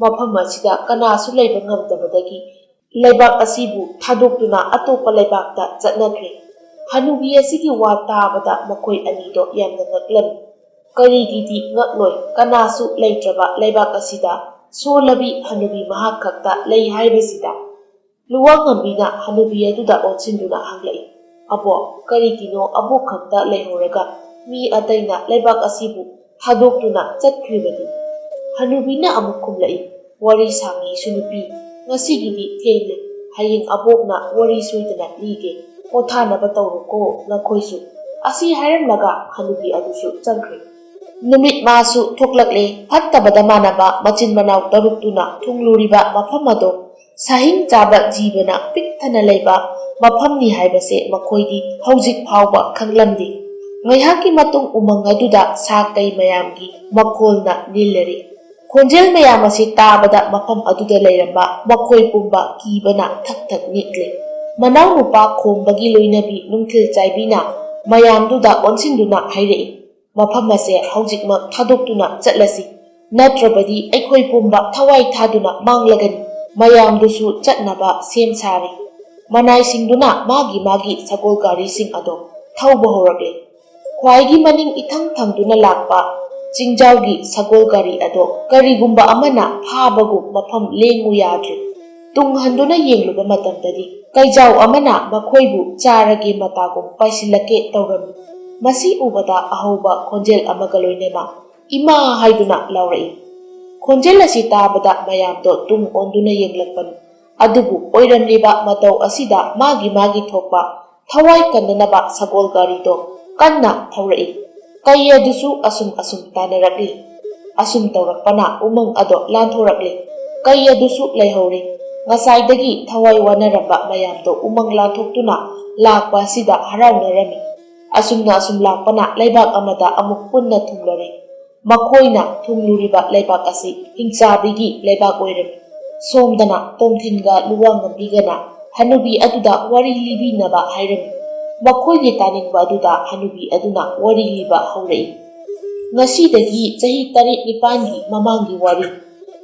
ꯃꯐꯝ ꯑꯁꯤꯗ ꯀꯅꯥꯁꯨ ꯂꯩꯕ ꯉꯝꯗꯕꯗꯒꯤ ꯂꯩꯕꯥꯛ ꯑꯁꯤꯕꯨ ꯊꯥꯗꯣꯛꯇꯨꯅ ꯑꯇꯣꯞꯄ ꯂꯩꯕꯥꯛꯇ ꯆꯠꯅꯈ꯭ꯔꯦ꯫" ꯍꯅꯨꯕꯤ ꯑꯁꯤꯒꯤ ꯋꯥ ꯇꯥꯕꯗ ꯃꯈꯣꯏ ꯑꯅꯤꯗꯣ ꯌꯥꯝꯅ ꯉꯛꯂꯝꯃꯤ꯫ ꯀꯔꯤꯒꯤꯗꯤ ꯉꯛꯂꯣꯏ? ꯀꯅꯥꯁꯨ ꯂꯩꯇ꯭ꯔꯕ ꯂꯩꯕꯥꯛ ꯑꯁꯤꯗ ꯁꯣꯜꯂꯕꯤ ꯍꯅꯨꯕꯤ ꯃꯍꯥꯛ ꯈꯛꯇ ꯂꯩ ꯍꯥꯏꯕꯁꯤꯗ꯫ ꯂꯨꯋꯥꯡꯉꯝꯕꯤꯅ ꯍꯅꯨꯕꯤ ꯑꯗꯨꯗ ꯑꯣꯟꯁꯤꯟꯗꯨꯅ ꯍꯪꯂꯛꯏ, "ꯑꯕꯣ, ꯀꯔꯤꯒꯤꯅꯣ ꯑꯕꯣꯛ ꯈꯛꯇ ꯂꯩꯍꯧꯔꯒ ꯃꯤ ꯑꯇꯩꯅ ꯂꯩꯕꯥꯛ ꯑꯁꯤꯕꯨ ꯊꯥꯗꯣꯛꯇꯨꯅ ꯆꯠꯈ꯭ꯔꯤꯕꯗꯤ?" ꯍꯅꯨꯕꯤꯅ ꯑꯃꯨꯛ ꯈꯨꯝꯂꯛꯏ, "ꯋꯥꯔꯤ ꯁꯥꯡꯉꯤ ꯏꯁꯨ ꯅꯨꯄꯤ, ꯉꯁꯤꯒꯤꯗꯤ ꯊꯦꯡꯂꯦ꯫ ꯍꯌꯦꯡ ꯑꯕꯣꯛꯅ ꯋꯥꯔꯤ ꯁꯣꯏꯗꯅ ꯂꯤꯒꯦ꯫ ꯄꯣꯊꯥꯅꯕ ꯇꯧꯔꯣꯀꯣ ꯅꯈꯣꯏꯁꯨ꯫" ꯑꯁꯤ ꯍꯥꯏꯔꯝꯂꯒ ꯍꯅꯨꯕꯤ ꯑꯗꯨꯁꯨ ꯆꯪꯈ꯭ꯔꯦ꯫ ꯅꯨꯃꯤꯠ ꯃꯥꯁꯨ ꯊꯣꯛꯂꯛꯂꯦ꯫ ꯐꯠꯇꯕꯗ ꯃꯥꯟꯅꯕ ꯃꯆꯤꯟ ꯃꯅꯥꯎ ꯇꯔꯨꯛꯇꯨꯅ ꯊꯨꯡꯂꯨꯔꯤꯕ ꯃꯐꯝ ꯑꯗꯣ ꯁꯥꯍꯤꯡ ꯆꯥꯕ ꯖꯤꯕꯅ ꯄꯤꯛ ꯊꯟꯅ ꯂꯩꯕ ꯃꯐꯝꯅꯤ ꯍꯥꯏꯕꯁꯦ ꯃꯈꯣꯏꯗꯤ ꯍꯧꯖꯤꯛ ꯐꯥꯎꯕ ꯈꯪꯂꯝꯗꯦ꯫ ꯉꯥꯏꯍꯥꯛꯀꯤ ꯃꯇꯨꯡ ꯎꯃꯪ ꯑꯗꯨꯗ ꯁꯥ ꯀꯩ ꯃꯌꯥꯝꯒꯤ ꯃꯈꯣꯜꯅ ꯅꯤꯜꯂꯔꯤ꯫ ꯈꯣꯟꯖꯦꯜ ꯃꯌꯥꯝ ꯑꯁꯤ ꯇꯥꯕꯗ ꯃꯐꯝ ꯑꯗꯨꯗ ꯂꯩꯔꯝꯕ ꯃꯈꯣꯏ ꯄꯨꯝꯕ ꯀꯤꯕꯅ ꯊꯛ ꯊꯛ ꯅꯤꯛꯂꯦ꯫ ꯃꯅꯥꯎꯅꯨꯄꯥ ꯈꯣꯝꯕꯒꯤ ꯂꯣꯏꯅꯕꯤ ꯅꯨꯡꯊꯤꯜ ꯆꯥꯏꯕꯤꯅ ꯃꯌꯥꯝꯗꯨꯗ ꯑꯣꯟꯁꯤꯟꯗꯨꯅ ꯍꯥꯏꯔꯛꯏ, "ꯃꯐꯝ ꯑꯁꯦ ꯍꯧꯖꯤꯛꯃꯛ ꯊꯥꯗꯣꯛꯇꯨꯅ ꯆꯠꯂꯁꯤ, ꯅꯠꯇ꯭ꯔꯕꯗꯤ ꯑꯩꯈꯣꯏ ꯄꯨꯝꯕ ꯊꯋꯥꯏ ꯊꯥꯗꯨꯅ ꯃꯥꯡꯂꯒꯅꯤ꯫" ꯃꯌꯥꯝꯗꯨꯁꯨ ꯆꯠꯅꯕ ꯁꯦꯝ ꯁꯥꯔꯦ꯫ ꯃꯅꯥꯏꯁꯤꯡꯗꯨꯅ ꯃꯥꯒꯤ ꯃꯥꯒꯤ ꯁꯒꯣꯜ ꯒꯥꯔꯤꯁꯤꯡ ꯑꯗꯣ ꯊꯧꯕ ꯍꯧꯔꯛꯂꯦ꯫ ꯈ꯭ꯋꯥꯏꯒꯤ ꯃꯅꯤꯡ ꯏꯊꯪ ꯊꯪꯗꯨꯅ ꯂꯥꯛꯄ ꯆꯤꯡꯖꯥꯎꯒꯤ ꯁꯒꯣꯜ ꯒꯥꯔꯤ ꯑꯗꯣ ꯀꯔꯤꯒꯨꯝꯕ ꯑꯃꯅ ꯐꯥꯕꯒꯨꯝ ꯃꯐꯝ ꯂꯦꯡꯉꯨ ꯌꯥꯗ꯭ꯔꯦ꯫ ꯇꯨꯡ ꯍꯟꯗꯨꯅ ꯌꯦꯡꯂꯨꯕ ꯃꯇꯝꯗꯗꯤ ꯀꯩꯖꯥꯎ ꯑꯃꯅ ꯃꯈꯣꯏꯕꯨ ꯆꯥꯔꯒꯦ ꯃꯇꯥꯒꯨꯝ ꯄꯥꯏꯁꯤꯜꯂꯛꯀꯦ ꯇꯧꯔꯝꯃꯤ꯫ ꯃꯁꯤ ꯎꯕꯗ ꯑꯍꯧꯕ ꯈꯣꯟꯖꯦꯜ ꯑꯃꯒ ꯂꯣꯏꯅꯅ "ꯏꯃꯥ!" ꯍꯥꯏꯗꯨꯅ ꯂꯥꯎꯔꯛꯏ꯫ ꯈꯣꯟꯖꯦꯜ ꯑꯁꯤ ꯇꯥꯕꯗ ꯃꯌꯥꯝꯗꯣ ꯇꯨꯡ ꯑꯣꯟꯗꯨꯅ ꯌꯦꯡꯂꯛꯄꯅꯤ꯫ ꯑꯗꯨꯕꯨ ꯑꯣꯏꯔꯝꯂꯤꯕ ꯃꯇꯧ ꯑꯁꯤꯗ ꯃꯥꯒꯤ ꯃꯥꯒꯤ ꯊꯣꯛꯄ ꯊꯋꯥꯏ ꯀꯟꯅꯅꯕ ꯁꯒꯣꯜ ꯒꯥꯔꯤꯗꯣ ꯀꯟꯅ ꯊꯧꯔꯛꯏ꯫ ꯀꯩ ꯑꯗꯨꯁꯨ ꯑꯁꯨꯝ ꯑꯁꯨꯝ ꯇꯥꯅꯔꯛꯂꯤ꯫ ꯑꯁꯨꯝ ꯇꯧꯔꯛꯄꯅ ꯎꯃꯪ ꯑꯗꯣ ꯂꯥꯟꯊꯣꯔꯛꯂꯤ꯫ ꯀꯩ ꯑꯗꯨꯁꯨ ꯂꯩꯍꯧꯔꯤ꯫ ꯉꯁꯥꯏꯗꯒꯤ ꯊꯋꯥꯏ ꯋꯥꯅꯔꯝꯕ ꯃꯌꯥꯝꯗꯣ ꯎꯃꯪ ꯂꯥꯟꯊꯣꯛꯇꯨꯅ ꯂꯥꯛꯄ ꯑꯁꯤꯗ ꯍꯔꯥꯎꯅꯔꯝꯃꯤ꯫ ꯑꯁꯨꯝꯅ ꯑꯁꯨꯝ ꯂꯥꯛꯄꯅ ꯂꯩꯕꯥꯛ ꯑꯃꯗ ꯑꯃꯨꯛ ꯄꯨꯟꯅ ꯊꯨꯡꯂꯔꯦ꯫ ꯃꯈꯣꯏꯅ ꯊꯨꯡꯂꯨꯔꯤꯕ ꯂꯩꯕꯥꯛ ꯑꯁꯤ ꯍꯤꯡꯆꯥꯕꯤꯒꯤ ꯂꯩꯕꯥꯛ ꯑꯣꯏꯔꯝꯃꯤ꯫ ꯁꯣꯝꯗꯅ ꯇꯣꯝꯊꯤꯟꯒ ꯂꯨꯋꯥꯡꯉꯝꯕꯤꯒꯅ ꯍꯅꯨꯕꯤ ꯑꯗꯨꯗ ꯋꯥꯔꯤ ꯂꯤꯕꯤꯅꯕ ꯍꯥꯏꯔꯝꯃꯤ꯫ ꯃꯈꯣꯏꯒꯤ ꯇꯥꯅꯤꯡꯕ ꯑꯗꯨꯗ ꯍꯅꯨꯕꯤ ꯑꯗꯨꯅ ꯋꯥꯔꯤ ꯂꯤꯕ ꯍꯧꯔꯛꯏ꯫ ꯉꯁꯤꯗꯒꯤ ꯆꯍꯤ ꯇꯔꯦꯠ ꯅꯤꯄꯥꯟꯒꯤ ꯃꯃꯥꯡꯒꯤ ꯋꯥꯔꯤ꯫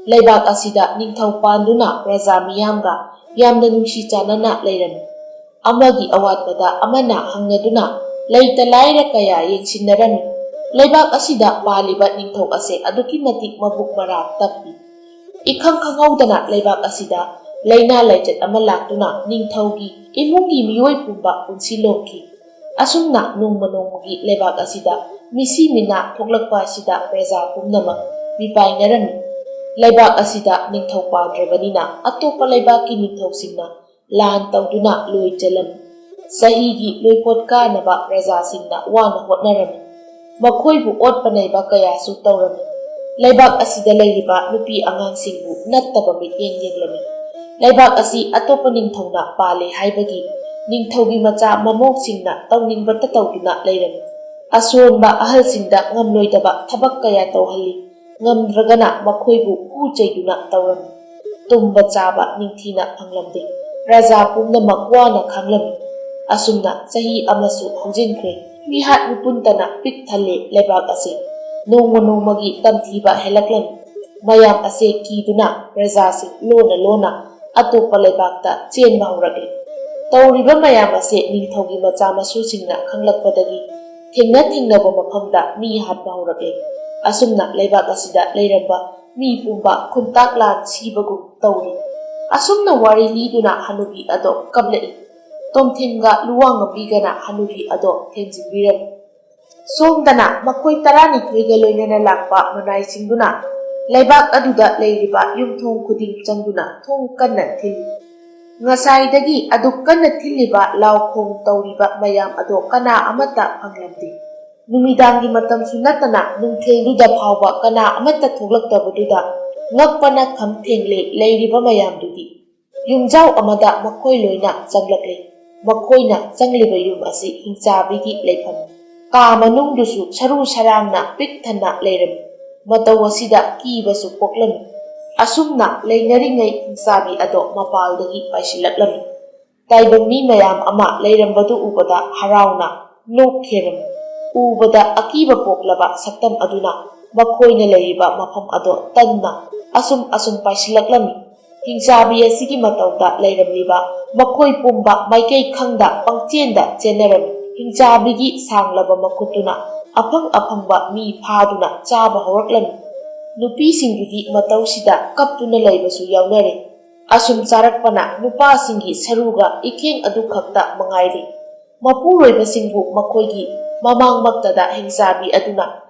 ꯂꯩꯕꯥꯛ ꯑꯁꯤꯗ ꯅꯤꯡꯊꯧ ꯄꯥꯟꯗꯨꯅ ꯄ꯭ꯔꯖꯥ ꯃꯤꯌꯥꯝꯒ ꯌꯥꯝꯅ ꯅꯨꯡꯁꯤ ꯆꯥꯟꯅꯅ ꯂꯩꯔꯝꯃꯤ꯫ ꯑꯃꯒꯤ ꯑꯋꯥꯠꯄꯗ ꯑꯃꯅ ꯍꯪꯅꯗꯨꯅ ꯂꯩꯇ ꯂꯥꯏꯔ ꯀꯌꯥ ꯌꯦꯡꯁꯤꯟꯅꯔꯝꯃꯤ꯫ ꯂꯩꯕꯥꯛ ꯑꯁꯤꯗ ꯄꯥꯜꯂꯤꯕ ꯅꯤꯡꯊꯧ ꯑꯁꯦ ꯑꯗꯨꯛꯀꯤ ꯃꯇꯤꯛ ꯃꯕꯨꯛ ꯃꯔꯥ ꯇꯞꯄꯤ꯫ ꯏꯈꯪ ꯈꯪꯍꯧꯗꯅ ꯂꯩꯕꯥꯛ ꯑꯁꯤꯗ ꯂꯥꯏꯅꯥ ꯂꯥꯏꯆꯠ ꯑꯃ ꯂꯥꯛꯇꯨꯅ ꯅꯤꯡꯊꯧꯒꯤ ꯏꯃꯨꯡꯒꯤ ꯃꯤꯑꯣꯏ ꯄꯨꯝꯕ ꯄꯨꯟꯁꯤ ꯂꯣꯝꯈꯤ꯫ ꯑꯁꯨꯝꯅ ꯅꯣꯡꯃ ꯅꯣꯡꯃꯒꯤ ꯂꯩꯕꯥꯛ ꯑꯁꯤꯗ ꯃꯤꯁꯤ ꯃꯤꯅꯥ ꯊꯣꯛꯂꯛꯄ ꯑꯁꯤꯗ ꯄ꯭ꯔꯖꯥ ꯄꯨꯝꯅꯃꯛ ꯃꯤꯄꯥꯏꯅꯔꯝꯃꯤ꯫ ꯂꯩꯕꯥꯛ ꯑꯁꯤꯗ ꯅꯤꯡꯊꯧ ꯄꯥꯟꯗ꯭ꯔꯕꯅꯤꯅ ꯑꯇꯣꯞꯄ ꯂꯩꯕꯥꯛꯀꯤ ꯅꯤꯡꯊꯧꯁꯤꯡꯅ ꯂꯥꯟ ꯇꯧꯗꯨꯅ ꯂꯣꯏ ꯆꯜꯂꯝꯃꯤ꯫ ꯆꯍꯤꯒꯤ ꯂꯣꯏꯄꯣꯠ ꯀꯥꯅꯕ ꯄ꯭ꯔꯖꯥꯁꯤꯡꯅ ꯋꯥꯅ ꯍꯣꯠꯅꯔꯝꯃꯤ꯫ ꯃꯈꯣꯏꯕꯨ ꯑꯣꯠꯄ ꯅꯩꯕ ꯀꯌꯥꯁꯨ ꯇꯧꯔꯝꯃꯤ꯫ ꯂꯩꯕꯥꯛ ꯑꯁꯤꯗ ꯂꯩꯔꯤꯕ ꯅꯨꯄꯤ ꯑꯉꯥꯡꯁꯤꯡꯕꯨ ꯅꯠꯇꯕ ꯃꯤꯠꯌꯦꯡ ꯌꯦꯡꯂꯝꯃꯤ꯫ ꯂꯩꯕꯥꯛ ꯑꯁꯤ ꯑꯇꯣꯞꯄ ꯅꯤꯡꯊꯧꯅ ꯄꯥꯜꯂꯦ ꯍꯥꯏꯕꯒꯤ ꯅꯤꯡꯊꯧꯒꯤ ꯃꯆꯥ ꯃꯃꯧꯁꯤꯡꯅ ꯇꯧꯅꯤꯡꯕꯇ ꯇꯧꯗꯨꯅ ꯂꯩꯔꯝꯃꯤ꯫ ꯑꯁꯣꯟꯕ ꯑꯍꯜꯁꯤꯡꯗ ꯉꯝꯂꯣꯏꯗꯕ ꯊꯕꯛ ꯀꯌꯥ ꯇꯧꯍꯜꯂꯤ꯫ ꯉꯝꯗ꯭ꯔꯒꯅ ꯃꯈꯣꯏꯕꯨ ꯍꯨ ꯆꯩꯗꯨꯅ ꯇꯧꯔꯝꯃꯤ꯫ ꯇꯨꯝꯕ ꯆꯥꯕ ꯅꯤꯡꯊꯤꯅ ꯐꯪꯂꯝꯗꯦ꯫ ꯄ꯭ꯔꯖꯥ ꯄꯨꯝꯅꯃꯛ ꯋꯥꯅ ꯈꯥꯡꯂꯝꯃꯤ꯫ ꯑꯁꯨꯝꯅ ꯆꯍꯤ ꯑꯃꯁꯨ ꯍꯧꯖꯤꯟꯈ꯭ꯔꯦ꯫ ꯃꯤꯍꯥꯠ ꯃꯤꯄꯨꯟꯇꯅ ꯄꯤꯛ ꯊꯜꯂꯦ ꯂꯩꯕꯥꯛ ꯑꯁꯤ꯫ ꯅꯣꯡꯃ ꯅꯣꯡꯃꯒꯤ ꯇꯝꯊꯤꯕ ꯍꯦꯜꯂꯛꯂꯝꯃꯤ꯫ ꯃꯌꯥꯝ ꯑꯁꯦ ꯀꯤꯗꯨꯅ ꯄ꯭ꯔꯖꯥꯁꯤꯡ ꯂꯣꯟꯅ ꯂꯣꯟꯅ ꯑꯇꯣꯞꯄ ꯂꯩꯕꯥꯛꯇ ꯆꯦꯟꯕ ꯍꯧꯔꯛꯂꯤ꯫ ꯇꯧꯔꯤꯕ ꯃꯌꯥꯝ ꯑꯁꯦ ꯅꯤꯡꯊꯧꯒꯤ ꯃꯆꯥ ꯃꯁꯨꯁꯤꯡꯅ ꯈꯪꯂꯛꯄꯗꯒꯤ ꯊꯦꯡꯅ ꯊꯦꯡꯅꯕ ꯃꯐꯝꯗ ꯃꯤ ꯍꯥꯠꯄ ꯍꯧꯔꯛꯂꯤ꯫ ꯑꯁꯨꯝꯅ ꯂꯩꯕꯥꯛ ꯑꯁꯤꯗ ꯂꯩꯔꯝꯕ ꯃꯤ ꯄꯨꯝꯕ ꯈꯨꯟꯇꯥꯛ ꯂꯥꯟ ꯁꯤꯕꯒꯨꯝ ꯇꯧꯔꯤ꯫ ꯑꯁꯨꯝꯅ ꯋꯥꯔꯤ ꯂꯤꯗꯨꯅ ꯍꯅꯨꯕꯤ ꯑꯗꯣ ꯀꯞꯂꯛꯏ꯫ ꯇꯣꯝꯊꯤꯟꯒ ꯂꯨꯋꯥꯡꯉꯝꯕꯤꯒꯅ ꯍꯅꯨꯕꯤ ꯑꯗꯣ ꯊꯦꯝꯖꯤꯟꯕꯤꯔꯝꯃꯤ꯫ ꯁꯣꯝꯗꯅ ꯃꯈꯣꯏ ꯇꯔꯥꯅꯤꯊꯣꯏꯒ ꯂꯣꯏꯅꯅ ꯂꯥꯛꯄ ꯃꯅꯥꯏꯁꯤꯡꯗꯨꯅ ꯂꯩꯕꯥꯛ ꯑꯗꯨꯗ ꯂꯩꯔꯤꯕ ꯌꯨꯝꯊꯣꯡ ꯈꯨꯗꯤꯡ ꯆꯪꯗꯨꯅ ꯊꯣꯡ ꯀꯟꯅ ꯊꯤꯜꯂꯤ꯫ ꯉꯁꯥꯏꯗꯒꯤ ꯑꯗꯨꯛ ꯀꯟꯅ ꯊꯤꯜꯂꯤꯕ ꯂꯥꯎ ꯈꯣꯡ ꯇꯧꯔꯤꯕ ꯃꯌꯥꯝ ꯑꯗꯣ ꯀꯅꯥ ꯑꯃꯠꯇ ꯐꯪꯂꯝꯗꯦ꯫ ꯅꯨꯃꯤꯗꯥꯡꯒꯤ ꯃꯇꯝꯁꯨ ꯅꯠꯇꯅ ꯅꯨꯡꯊꯤꯜꯗꯨꯗ ꯐꯥꯎꯕ ꯀꯅꯥ ꯑꯃꯠꯇ ꯊꯣꯛꯂꯛꯇꯕꯗꯨꯗ ꯉꯛꯄꯅ ꯈꯝ ꯊꯦꯡꯂꯦ ꯂꯩꯔꯤꯕ ꯃꯌꯥꯝꯗꯨꯗꯤ꯫ ꯌꯨꯝꯖꯥꯎ ꯑꯃꯗ ꯃꯈꯣꯏ ꯂꯣꯏꯅ ꯆꯪꯂꯛꯂꯦ꯫ ꯃꯈꯣꯏꯅ ꯆꯪꯂꯤꯕ ꯌꯨꯝ ꯑꯁꯤ ꯍꯤꯡꯆꯥꯕꯤꯒꯤ ꯂꯩꯐꯝ꯫ ꯀꯥ ꯃꯅꯨꯡꯗꯨꯁꯨ ꯁꯔꯨ ꯁꯔꯥꯡꯅ ꯄꯤꯛ ꯊꯟꯅ ꯂꯩꯔꯝꯃꯤ꯫ ꯃꯇꯧ ꯑꯁꯤꯗ ꯀꯤꯕꯁꯨ ꯄꯣꯛꯂꯝꯃꯤ꯫ ꯑꯁꯨꯝꯅ ꯂꯩꯅꯔꯤꯉꯩ ꯍꯤꯡꯆꯥꯕꯤ ꯑꯗꯣ ꯃꯄꯥꯜꯗꯒꯤ ꯄꯥꯏꯁꯤꯜꯂꯛꯂꯝꯃꯤ꯫ ꯇꯥꯏꯕꯪ ꯃꯤ ꯃꯌꯥꯝ ꯑꯃ ꯂꯩꯔꯝꯕꯗꯨ ꯎꯕꯗ ꯍꯔꯥꯎꯅ ꯅꯣꯛꯈꯤꯔꯝꯃꯤ꯫ ꯎꯕꯗ ꯑꯀꯤꯕ ꯄꯣꯛꯂꯕ ꯁꯛꯇꯝ ꯑꯗꯨꯅ ꯃꯈꯣꯏꯅ ꯂꯩꯔꯤꯕ ꯃꯐꯝ ꯑꯗꯣ ꯇꯟꯅ ꯑꯁꯨꯝ ꯑꯁꯨꯝ ꯄꯥꯏꯁꯤꯜꯂꯛꯂꯝꯃꯤ꯫ ꯍꯤꯡꯆꯥꯕꯤ ꯑꯁꯤꯒꯤ ꯃꯇꯧꯗ ꯂꯩꯔꯝꯂꯤꯕ ꯃꯈꯣꯏ ꯄꯨꯝꯕ ꯃꯥꯏꯀꯩ ꯈꯪꯗ ꯄꯪꯆꯦꯟꯗ ꯆꯦꯟꯅꯔꯝꯃꯤ꯫ ꯍꯤꯡꯆꯥꯕꯤꯒꯤ ꯁꯥꯡꯂꯕ ꯃꯈꯨꯠꯇꯨꯅ ꯑꯐꯪ ꯑꯐꯪꯕ ꯃꯤ ꯐꯥꯗꯨꯅ ꯆꯥꯕ ꯍꯧꯔꯛꯂꯝꯃꯤ꯫ ꯅꯨꯄꯤꯁꯤꯡꯗꯨꯗꯤ ꯃꯇꯧꯁꯤꯗ ꯀꯞꯇꯨꯅ ꯂꯩꯕꯁꯨ ꯌꯥꯎꯅꯔꯦ꯫ ꯑꯁꯨꯝ ꯆꯥꯔꯛꯄꯅ ꯅꯨꯄꯥꯁꯤꯡꯒꯤ ꯁꯔꯨꯒ ꯏꯈꯦꯡ ꯑꯗꯨ ꯈꯛꯇ ꯃꯉꯥꯏꯔꯦ꯫ ꯃꯄꯨꯔꯣꯏꯕꯁꯤꯡꯕꯨ ꯃꯈꯣꯏꯒꯤ ꯃꯃꯥꯡꯃꯛꯇꯗ ꯍꯤꯡꯆꯥꯕꯤ ꯑꯗꯨꯅ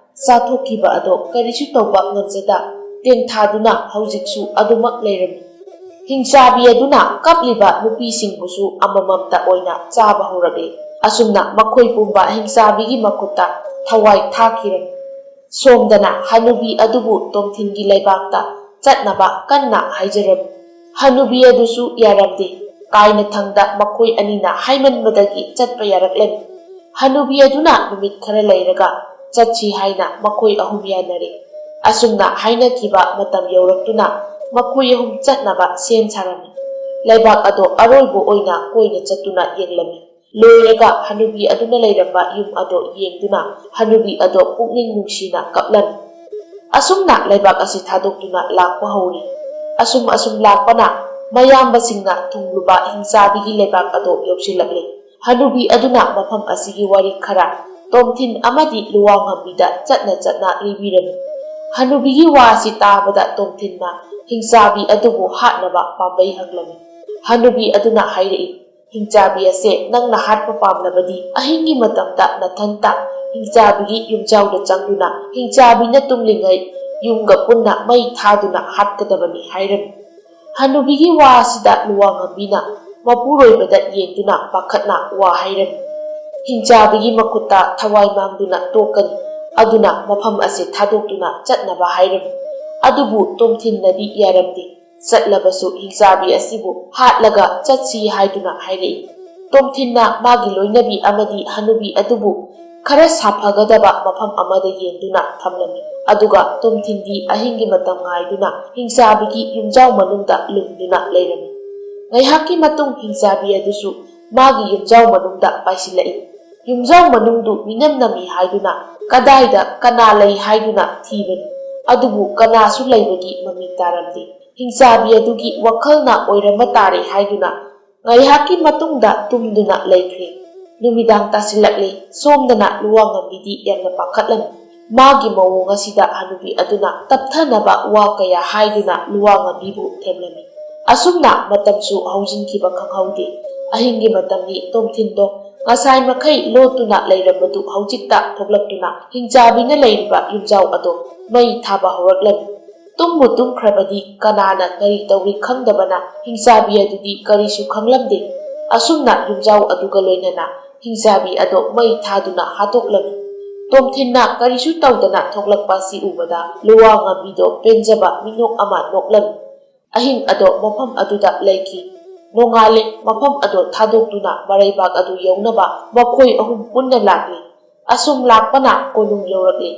ꯆꯥꯊꯣꯛꯈꯤꯕ ꯑꯗꯣ ꯀꯔꯤꯁꯨ ꯇꯧꯕ ꯉꯝꯖꯗ ꯇꯦꯡꯊꯥꯗꯨꯅ ꯍꯧꯖꯤꯛꯁꯨ ꯑꯗꯨꯃꯛ ꯂꯩꯔꯝꯃꯤ꯫ ꯍꯤꯡꯆꯥꯕꯤ ꯑꯗꯨꯅ ꯀꯞꯂꯤꯕ ꯅꯨꯄꯤꯁꯤꯡꯕꯨꯁꯨ ꯑꯃꯃꯝꯇ ꯑꯣꯏꯅ ꯆꯥꯕ ꯍꯧꯔꯛꯂꯤ꯫ ꯑꯁꯨꯝꯅ ꯃꯈꯣꯏ ꯄꯨꯝꯕ ꯍꯤꯡꯆꯥꯕꯤꯒꯤ ꯃꯈꯨꯠꯇ ꯊꯋꯥꯏ ꯊꯥꯈꯤꯔꯝꯃꯤ꯫ ꯁꯣꯝꯗꯅ ꯍꯅꯨꯕꯤ ꯑꯗꯨꯕꯨ ꯇꯣꯝꯊꯤꯟꯒꯤ ꯂꯩꯕꯥꯛꯇ ꯆꯠꯅꯕ ꯀꯟꯅ ꯍꯥꯏꯖꯔꯝꯃꯤ꯫ ꯍꯅꯨꯕꯤ ꯑꯗꯨꯁꯨ ꯌꯥꯔꯝꯗꯦ꯫ ꯀꯥꯏꯅꯊꯪꯗ ꯃꯈꯣꯏ ꯑꯅꯤꯅ ꯍꯥꯏꯃꯟꯕꯗꯒꯤ ꯆꯠꯄ ꯌꯥꯔꯛꯂꯦ꯫ ꯍꯅꯨꯕꯤ ꯑꯗꯨꯅ ꯅꯨꯃꯤꯠ ꯈꯔ ꯂꯩꯔꯒ ꯆꯠꯁꯤ ꯍꯥꯏꯅ ꯃꯈꯣꯏ ꯑꯍꯨꯝ ꯌꯥꯅꯔꯦ꯫ ꯑꯁꯨꯝꯅ ꯍꯥꯏꯅꯈꯤꯕ ꯃꯇꯝ ꯌꯧꯔꯛꯇꯨꯅ ꯃꯈꯣꯏ ꯑꯍꯨꯝ ꯆꯠꯅꯕ ꯁꯦꯝ ꯁꯥꯔꯝꯃꯤ꯫ ꯂꯩꯕꯥꯛ ꯑꯗꯣ ꯑꯔꯣꯏꯕ ꯑꯣꯏꯅ ꯀꯣꯏꯅ ꯆꯠꯇꯨꯅ ꯌꯦꯡꯂꯝꯃꯤ꯫ ꯂꯣꯏꯔꯒ ꯍꯅꯨꯕꯤ ꯑꯗꯨꯅ ꯂꯩꯔꯝꯕ ꯌꯨꯝ ꯑꯗꯣ ꯌꯦꯡꯗꯨꯅ ꯍꯅꯨꯕꯤ ꯑꯗꯣ ꯄꯨꯛꯅꯤꯡ ꯅꯨꯡꯁꯤꯅ ꯀꯞꯂꯝꯃꯤ꯫ ꯑꯁꯨꯝꯅ ꯂꯩꯕꯥꯛ ꯑꯁꯤ ꯊꯥꯗꯣꯛꯇꯨꯅ ꯂꯥꯛꯄ ꯍꯧꯔꯤ꯫ ꯑꯁꯨꯝ ꯑꯁꯨꯝ ꯂꯥꯛꯄꯅ ꯃꯌꯥꯝꯕꯁꯤꯡꯅ ꯊꯨꯡꯂꯨꯕ ꯍꯤꯡꯆꯥꯕꯤꯒꯤ ꯂꯩꯕꯥꯛ ꯑꯗꯣ ꯌꯧꯁꯤꯜꯂꯛꯂꯤ꯫ ꯍꯅꯨꯕꯤ ꯑꯗꯨꯅ ꯃꯐꯝ ꯑꯁꯤꯒꯤ ꯋꯥꯔꯤ ꯈꯔ ꯇꯣꯝꯊꯤꯟ ꯑꯃꯗꯤ ꯂꯨꯋꯥꯡꯉꯝꯕꯤꯗ ꯆꯠꯅ ꯆꯠꯅ ꯂꯤꯕꯤꯔꯝꯃꯤ꯫ ꯍꯅꯨꯕꯤꯒꯤ ꯋꯥ ꯑꯁꯤ ꯇꯥꯕꯗ ꯇꯣꯝꯊꯤꯟꯅ ꯍꯤꯡꯆꯥꯕꯤ ꯑꯗꯨꯕꯨ ꯍꯥꯠꯅꯕ ꯄꯥꯝꯕꯩ ꯍꯛꯂꯝꯃꯤ꯫ ꯍꯅꯨꯕꯤ ꯑꯗꯨꯅ ꯍꯥꯏꯔꯛꯏ, "ꯍꯤꯡꯆꯥꯕꯤ ꯑꯁꯦ ꯅꯪꯅ ꯍꯥꯠꯄ ꯄꯥꯝꯂꯕꯗꯤ ꯑꯍꯤꯡꯒꯤ ꯃꯇꯝꯗ ꯅꯊꯟꯇ ꯍꯤꯡꯆꯥꯕꯤꯒꯤ ꯌꯨꯝꯖꯥꯎꯗ ꯆꯪꯗꯨꯅ ꯍꯤꯡꯆꯥꯕꯤꯅ ꯇꯨꯝꯂꯤꯉꯩ ꯌꯨꯝꯒ ꯄꯨꯟꯅ ꯃꯩ ꯊꯥꯗꯨꯅ ꯍꯥꯠꯀꯗꯕꯅꯤ" ꯍꯥꯏꯔꯝꯃꯤ꯫ ꯍꯅꯨꯕꯤꯒꯤ ꯋꯥ ꯑꯁꯤꯗ ꯂꯨꯋꯥꯡꯉꯝꯕꯤꯅ ꯃꯄꯨꯔꯣꯏꯕꯗ ꯌꯦꯡꯗꯨꯅ ꯄꯥꯈꯠꯅ ꯋꯥ ꯍꯥꯏꯔꯝꯃꯤ꯫ "ꯍꯤꯡꯆꯥꯕꯤꯒꯤ ꯃꯈꯨꯠꯇ ꯊꯋꯥꯏ ꯃꯥꯡꯗꯨꯅ ꯇꯣꯛꯀꯅꯤ, ꯑꯗꯨꯅ ꯃꯐꯝ ꯑꯁꯤ ꯊꯥꯗꯣꯛꯇꯨꯅ ꯆꯠꯅꯕ" ꯍꯥꯏꯔꯝꯃꯤ꯫ ꯑꯗꯨꯕꯨ ꯇꯣꯝꯊꯤꯟꯅꯗꯤ ꯌꯥꯔꯝꯗꯦ꯫ ꯆꯠꯂꯕꯁꯨ ꯍꯤꯡꯆꯥꯕꯤ ꯑꯁꯤꯕꯨ ꯍꯥꯠꯂꯒ ꯆꯠꯁꯤ ꯍꯥꯏꯗꯨꯅ ꯍꯥꯏꯔꯛꯏ꯫ ꯇꯣꯝꯊꯤꯟꯅ ꯃꯥꯒꯤ ꯂꯣꯏꯅꯕꯤ ꯑꯃꯗꯤ ꯍꯅꯨꯕꯤ ꯑꯗꯨꯕꯨ ꯈꯔ ꯁꯥꯐꯒꯗꯕ ꯃꯐꯝ ꯑꯃꯗ ꯌꯦꯡꯗꯨꯅ ꯊꯝꯂꯝꯃꯤ꯫ ꯑꯗꯨꯒ ꯇꯣꯝꯊꯤꯟꯗꯤ ꯑꯍꯤꯡꯒꯤ ꯃꯇꯝ ꯉꯥꯏꯗꯨꯅ ꯍꯤꯡꯆꯥꯕꯤꯒꯤ ꯌꯨꯝꯖꯥꯎ ꯃꯅꯨꯡꯗ ꯂꯨꯝꯗꯨꯅ ꯂꯩꯔꯝꯃꯤ꯫ ꯉꯥꯏꯍꯥꯛꯀꯤ ꯃꯇꯨꯡ ꯍꯤꯡꯆꯥꯕꯤ ꯑꯗꯨꯁꯨ ꯃꯥꯒꯤ ꯌꯨꯝꯖꯥꯎ ꯃꯅꯨꯡꯗ ꯄꯥꯏꯁꯤꯜꯂꯛꯏ꯫ ꯌꯨꯝꯖꯥꯎ ꯃꯅꯨꯡꯗꯨ ꯃꯤꯅꯝ ꯅꯝꯃꯤ ꯍꯥꯏꯗꯨꯅ, ꯀꯗꯥꯏꯗ ꯀꯅꯥ ꯂꯩ ꯍꯥꯏꯗꯨꯅ ꯊꯤꯕꯅꯤ꯫ ꯑꯗꯨꯕꯨ ꯀꯅꯥꯁꯨ ꯂꯩꯕꯒꯤ ꯃꯃꯤ ꯇꯥꯔꯝꯗꯦ꯫ ꯍꯤꯡꯆꯥꯕꯤ ꯑꯗꯨꯒꯤ ꯋꯥꯈꯜꯅ ꯑꯣꯏꯔꯝꯕ ꯇꯥꯔꯦ ꯍꯥꯏꯗꯨꯅ ꯉꯥꯏꯍꯥꯛꯀꯤ ꯃꯇꯨꯡꯗ ꯇꯨꯝꯗꯨꯅ ꯂꯩꯈ꯭ꯔꯦ꯫ ꯅꯨꯃꯤꯗꯥꯡ ꯇꯥꯁꯤꯜꯂꯛꯂꯦ꯫ ꯁꯣꯝꯗꯅ ꯂꯨꯋꯥꯡꯉꯝꯕꯤꯗꯤ ꯌꯥꯝꯅ ꯄꯥꯈꯠꯂꯝꯃꯤ꯫ ꯃꯥꯒꯤ ꯃꯑꯣꯡ ꯑꯁꯤꯗ ꯍꯅꯨꯕꯤ ꯑꯗꯨꯅ ꯇꯞꯊꯅꯕ ꯋꯥ ꯀꯌꯥ ꯍꯥꯏꯗꯨꯅ ꯂꯨꯋꯥꯡꯉꯝꯕꯤꯕꯨ ꯊꯦꯝꯂꯝꯃꯤ꯫ ꯑꯁꯨꯝꯅ ꯃꯇꯝꯁꯨ ꯍꯧꯖꯤꯟꯈꯤꯕ ꯈꯪꯍꯧꯗꯦ꯫ ꯑꯍꯤꯡꯒꯤ ꯃꯇꯝꯅꯤ꯫ ꯇꯣꯝꯊꯤꯟꯗꯣ ꯉꯁꯥꯏ ꯃꯈꯩ ꯂꯣꯠꯇꯨꯅ ꯂꯩꯔꯝꯕꯗꯨ ꯍꯧꯖꯤꯛꯇ ꯊꯣꯛꯂꯛꯇꯨꯅ ꯍꯤꯡꯆꯥꯕꯤꯅ ꯂꯩꯔꯤꯕ ꯌꯨꯝꯖꯥꯎ ꯑꯗꯣ ꯃꯩ ꯊꯥꯕ ꯍꯧꯔꯛꯂꯝꯃꯤ꯫ ꯇꯨꯝꯕꯨ ꯇꯨꯝꯈ꯭ꯔꯕꯗꯤ ꯀꯅꯥꯅ ꯀꯔꯤ ꯇꯧꯏ ꯈꯪꯗꯕꯅ ꯍꯤꯡꯆꯥꯕꯤ ꯑꯗꯨꯗꯤ ꯀꯔꯤꯁꯨ ꯈꯪꯂꯝꯗꯦ꯫ ꯑꯁꯨꯝꯅ ꯌꯨꯝꯖꯥꯎ ꯑꯗꯨꯒ ꯂꯣꯏꯅꯅ ꯍꯤꯡꯆꯥꯕꯤ ꯑꯗꯣ ꯃꯩ ꯊꯥꯗꯨꯅ ꯍꯥꯠꯇꯣꯛꯂꯝꯃꯤ꯫ ꯇꯣꯝꯊꯤꯟꯅ ꯀꯔꯤꯁꯨ ꯇꯧꯗꯅ ꯊꯣꯛꯂꯛꯄ ꯑꯁꯤ ꯎꯕꯗ ꯂꯨꯋꯥꯡꯉꯝꯕꯤꯗꯣ ꯄꯦꯟꯖꯕ ꯃꯤꯅꯣꯛ ꯑꯃ ꯅꯣꯛꯂꯝꯃꯤ꯫ ꯑꯍꯤꯡ ꯑꯗꯣ ꯃꯐꯝ ꯑꯗꯨꯗ ꯂꯩꯈꯤ꯫ ꯅꯣꯡꯉꯥꯜꯂꯦ꯫ ꯃꯐꯝ ꯑꯗꯨ ꯊꯥꯗꯣꯛꯇꯨꯅ ꯃꯔꯩꯕꯥꯛ ꯑꯗꯨ ꯌꯧꯅꯕ ꯃꯈꯣꯏ ꯑꯍꯨꯝ ꯄꯨꯟꯅ ꯂꯥꯛꯂꯤ꯫ ꯑꯁꯨꯝ ꯂꯥꯛꯄꯅ ꯀꯣꯅꯨꯡ ꯌꯧꯔꯛꯂꯤ꯫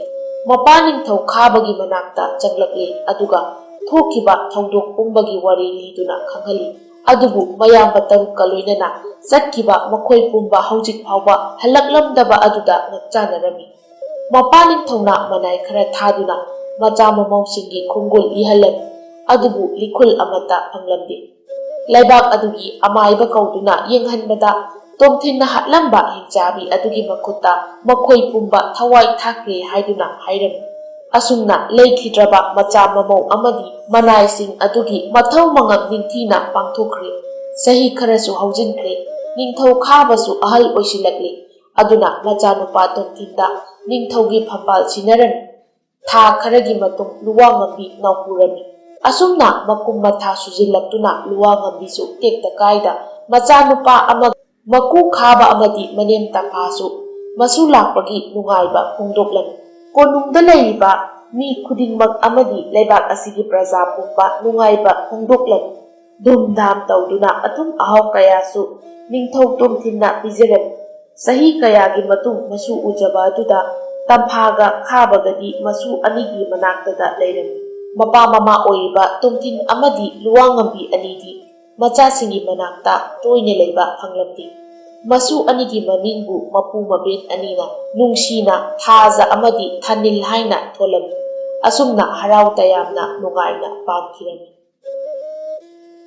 ꯃꯄꯥ ꯅꯤꯡꯊꯧ ꯈꯥꯕꯒꯤ ꯃꯅꯥꯛꯇ ꯆꯪꯂꯛꯂꯤ, ꯑꯗꯨꯒ ꯊꯣꯛꯈꯤꯕ ꯊꯧꯗꯣꯛ ꯄꯨꯝꯕꯒꯤ ꯋꯥꯔꯤ ꯂꯤꯗꯨꯅ ꯈꯪꯍꯜꯂꯤ꯫ ꯑꯗꯨꯕꯨ ꯃꯌꯥꯝꯕ ꯇꯔꯨꯛꯀ ꯂꯣꯏꯅꯅ ꯆꯠꯈꯤꯕ ꯃꯈꯣꯏ ꯄꯨꯝꯕ ꯍꯧꯖꯤꯛ ꯐꯥꯎꯕ ꯍꯜꯂꯛꯂꯝꯗꯕ ꯑꯗꯨꯗ ꯉꯛꯆꯥꯅꯔꯝꯃꯤ꯫ ꯃꯄꯥ ꯅꯤꯡꯊꯧꯅ ꯃꯅꯥꯏ ꯈꯔ ꯊꯥꯗꯨꯅ ꯃꯆꯥ ꯃꯃꯧꯁꯤꯡꯒꯤ ꯈꯣꯡꯒꯨꯜ ꯏꯍꯜꯂꯝꯃꯤ, ꯑꯗꯨꯕꯨ ꯂꯤꯈꯨꯜ ꯑꯃꯠꯇ ꯐꯪꯂꯝꯗꯦ꯫ ꯂꯩꯕꯥꯛ ꯑꯗꯨꯒꯤ ꯑꯃꯥꯏꯕ ꯀꯧꯗꯨꯅ ꯌꯦꯡꯍꯟꯕꯗ, ꯇꯣꯝꯊꯤꯟꯅ ꯍꯥꯠꯂꯝꯕ ꯍꯤꯡꯆꯥꯕꯤ ꯑꯗꯨꯒꯤ ꯃꯈꯨꯠꯇ ꯃꯈꯣꯏ ꯄꯨꯝꯕ ꯊꯋꯥꯏ ꯊꯥꯈ꯭ꯔꯦ ꯍꯥꯏꯗꯨꯅ ꯍꯥꯏꯔꯝꯃꯤ꯫ ꯑꯁꯨꯝꯅ ꯂꯩꯈꯤꯗ꯭ꯔꯕ ꯃꯆꯥ ꯃꯃꯧ ꯑꯃꯗꯤ ꯃꯅꯥꯏꯁꯤꯡ ꯑꯗꯨꯒꯤ ꯃꯊꯧ ꯃꯉꯝ ꯅꯤꯡꯊꯤꯅ ꯄꯥꯡꯊꯣꯛꯈ꯭ꯔꯦ꯫ ꯆꯍꯤ ꯈꯔꯁꯨ ꯍꯧꯖꯤꯟꯈ꯭ꯔꯦ꯫ ꯅꯤꯡꯊꯧ ꯈꯥꯕꯁꯨ ꯑꯍꯜ ꯑꯣꯏꯁꯤꯜꯂꯛꯂꯦ꯫ ꯑꯗꯨꯅ ꯃꯆꯥꯅꯨꯄꯥ ꯇꯣꯝꯊꯤꯟꯗ ꯅꯤꯡꯊꯧꯒꯤ ꯐꯝꯕꯥꯜ ꯁꯤꯟꯅꯔꯝꯃꯤ꯫ ꯊꯥ ꯈꯔꯒꯤ ꯃꯇꯨꯡ ꯂꯨꯋꯥꯡꯉꯝꯕꯤ ꯅꯥꯎꯄꯨꯔꯝꯃꯤ꯫ ꯑꯁꯨꯝꯅ ꯃꯀꯨꯝ ꯃꯊꯥ ꯁꯨꯖꯤꯜꯂꯛꯇꯨꯅ ꯂꯨꯋꯥꯡꯉꯝꯕꯤꯁꯨ ꯇꯦꯛꯇ ꯀꯥꯏꯗ ꯃꯆꯥꯅꯨꯄꯥ ꯑꯃ, ꯃꯀꯨ ꯈꯥꯕ ꯑꯃꯗꯤ ꯃꯅꯦꯝ ꯇꯝꯐꯥꯁꯨ ꯃꯁꯨ ꯂꯥꯛꯄꯒꯤ ꯅꯨꯡꯉꯥꯏꯕ ꯐꯣꯡꯗꯣꯛꯂꯝꯃꯤ꯫ ꯀꯣꯅꯨꯡꯗ ꯂꯩꯔꯤꯕ ꯃꯤ ꯈꯨꯗꯤꯡꯃꯛ ꯑꯃꯗꯤ ꯂꯩꯕꯥꯛ ꯑꯁꯤꯒꯤ ꯄ꯭ꯔꯖꯥ ꯄꯨꯝꯕ ꯅꯨꯡꯉꯥꯏꯕ ꯐꯣꯡꯗꯣꯛꯂꯝꯃꯤ꯫ ꯙꯨꯝꯙꯥꯝ ꯇꯧꯗꯨꯅ ꯑꯊꯨꯝ ꯑꯍꯥꯎ ꯀꯌꯥꯁꯨ ꯅꯤꯡꯊꯧ ꯇꯣꯝꯊꯤꯟꯅ ꯄꯤꯖꯔꯝꯃꯤ꯫ ꯆꯍꯤ ꯀꯌꯥꯒꯤ ꯃꯇꯨꯡ ꯃꯁꯨ ꯎꯖꯕ ꯑꯗꯨꯗ ꯇꯝꯐꯥꯒ ꯈꯥꯕꯒꯗꯤ ꯃꯁꯨ ꯑꯅꯤꯒꯤ ꯃꯅꯥꯛꯇꯗ ꯂꯩꯔꯝꯃꯤ꯫ ꯃꯄꯥ ꯃꯃꯥ ꯑꯣꯏꯔꯤꯕ ꯇꯣꯝꯊꯤꯟ ꯑꯃꯗꯤ ꯂꯨꯋꯥꯡꯉꯝꯕꯤ ꯑꯅꯤꯗꯤ ꯃꯆꯥꯁꯤꯡꯒꯤ ꯃꯅꯥꯛꯇ ꯇꯣꯏꯅ ꯂꯩꯕ ꯐꯪꯂꯝꯗꯦ꯫ ꯃꯁꯨ ꯑꯅꯤꯒꯤ ꯃꯃꯤꯡꯕꯨ ꯃꯄꯨ ꯃꯕꯦꯟ ꯑꯅꯤꯅ ꯅꯨꯡꯁꯤꯅ ꯊꯥꯖ ꯑꯃꯗꯤ ꯊꯥꯅꯤꯜ ꯍꯥꯏꯅ ꯊꯣꯜꯂꯝꯃꯤ꯫ ꯑꯁꯨꯝꯅ ꯍꯔꯥꯎ ꯇꯌꯥꯝꯅ ꯅꯨꯡꯉꯥꯏꯅ ꯄꯥꯟꯈꯤꯔꯝꯃꯤ꯫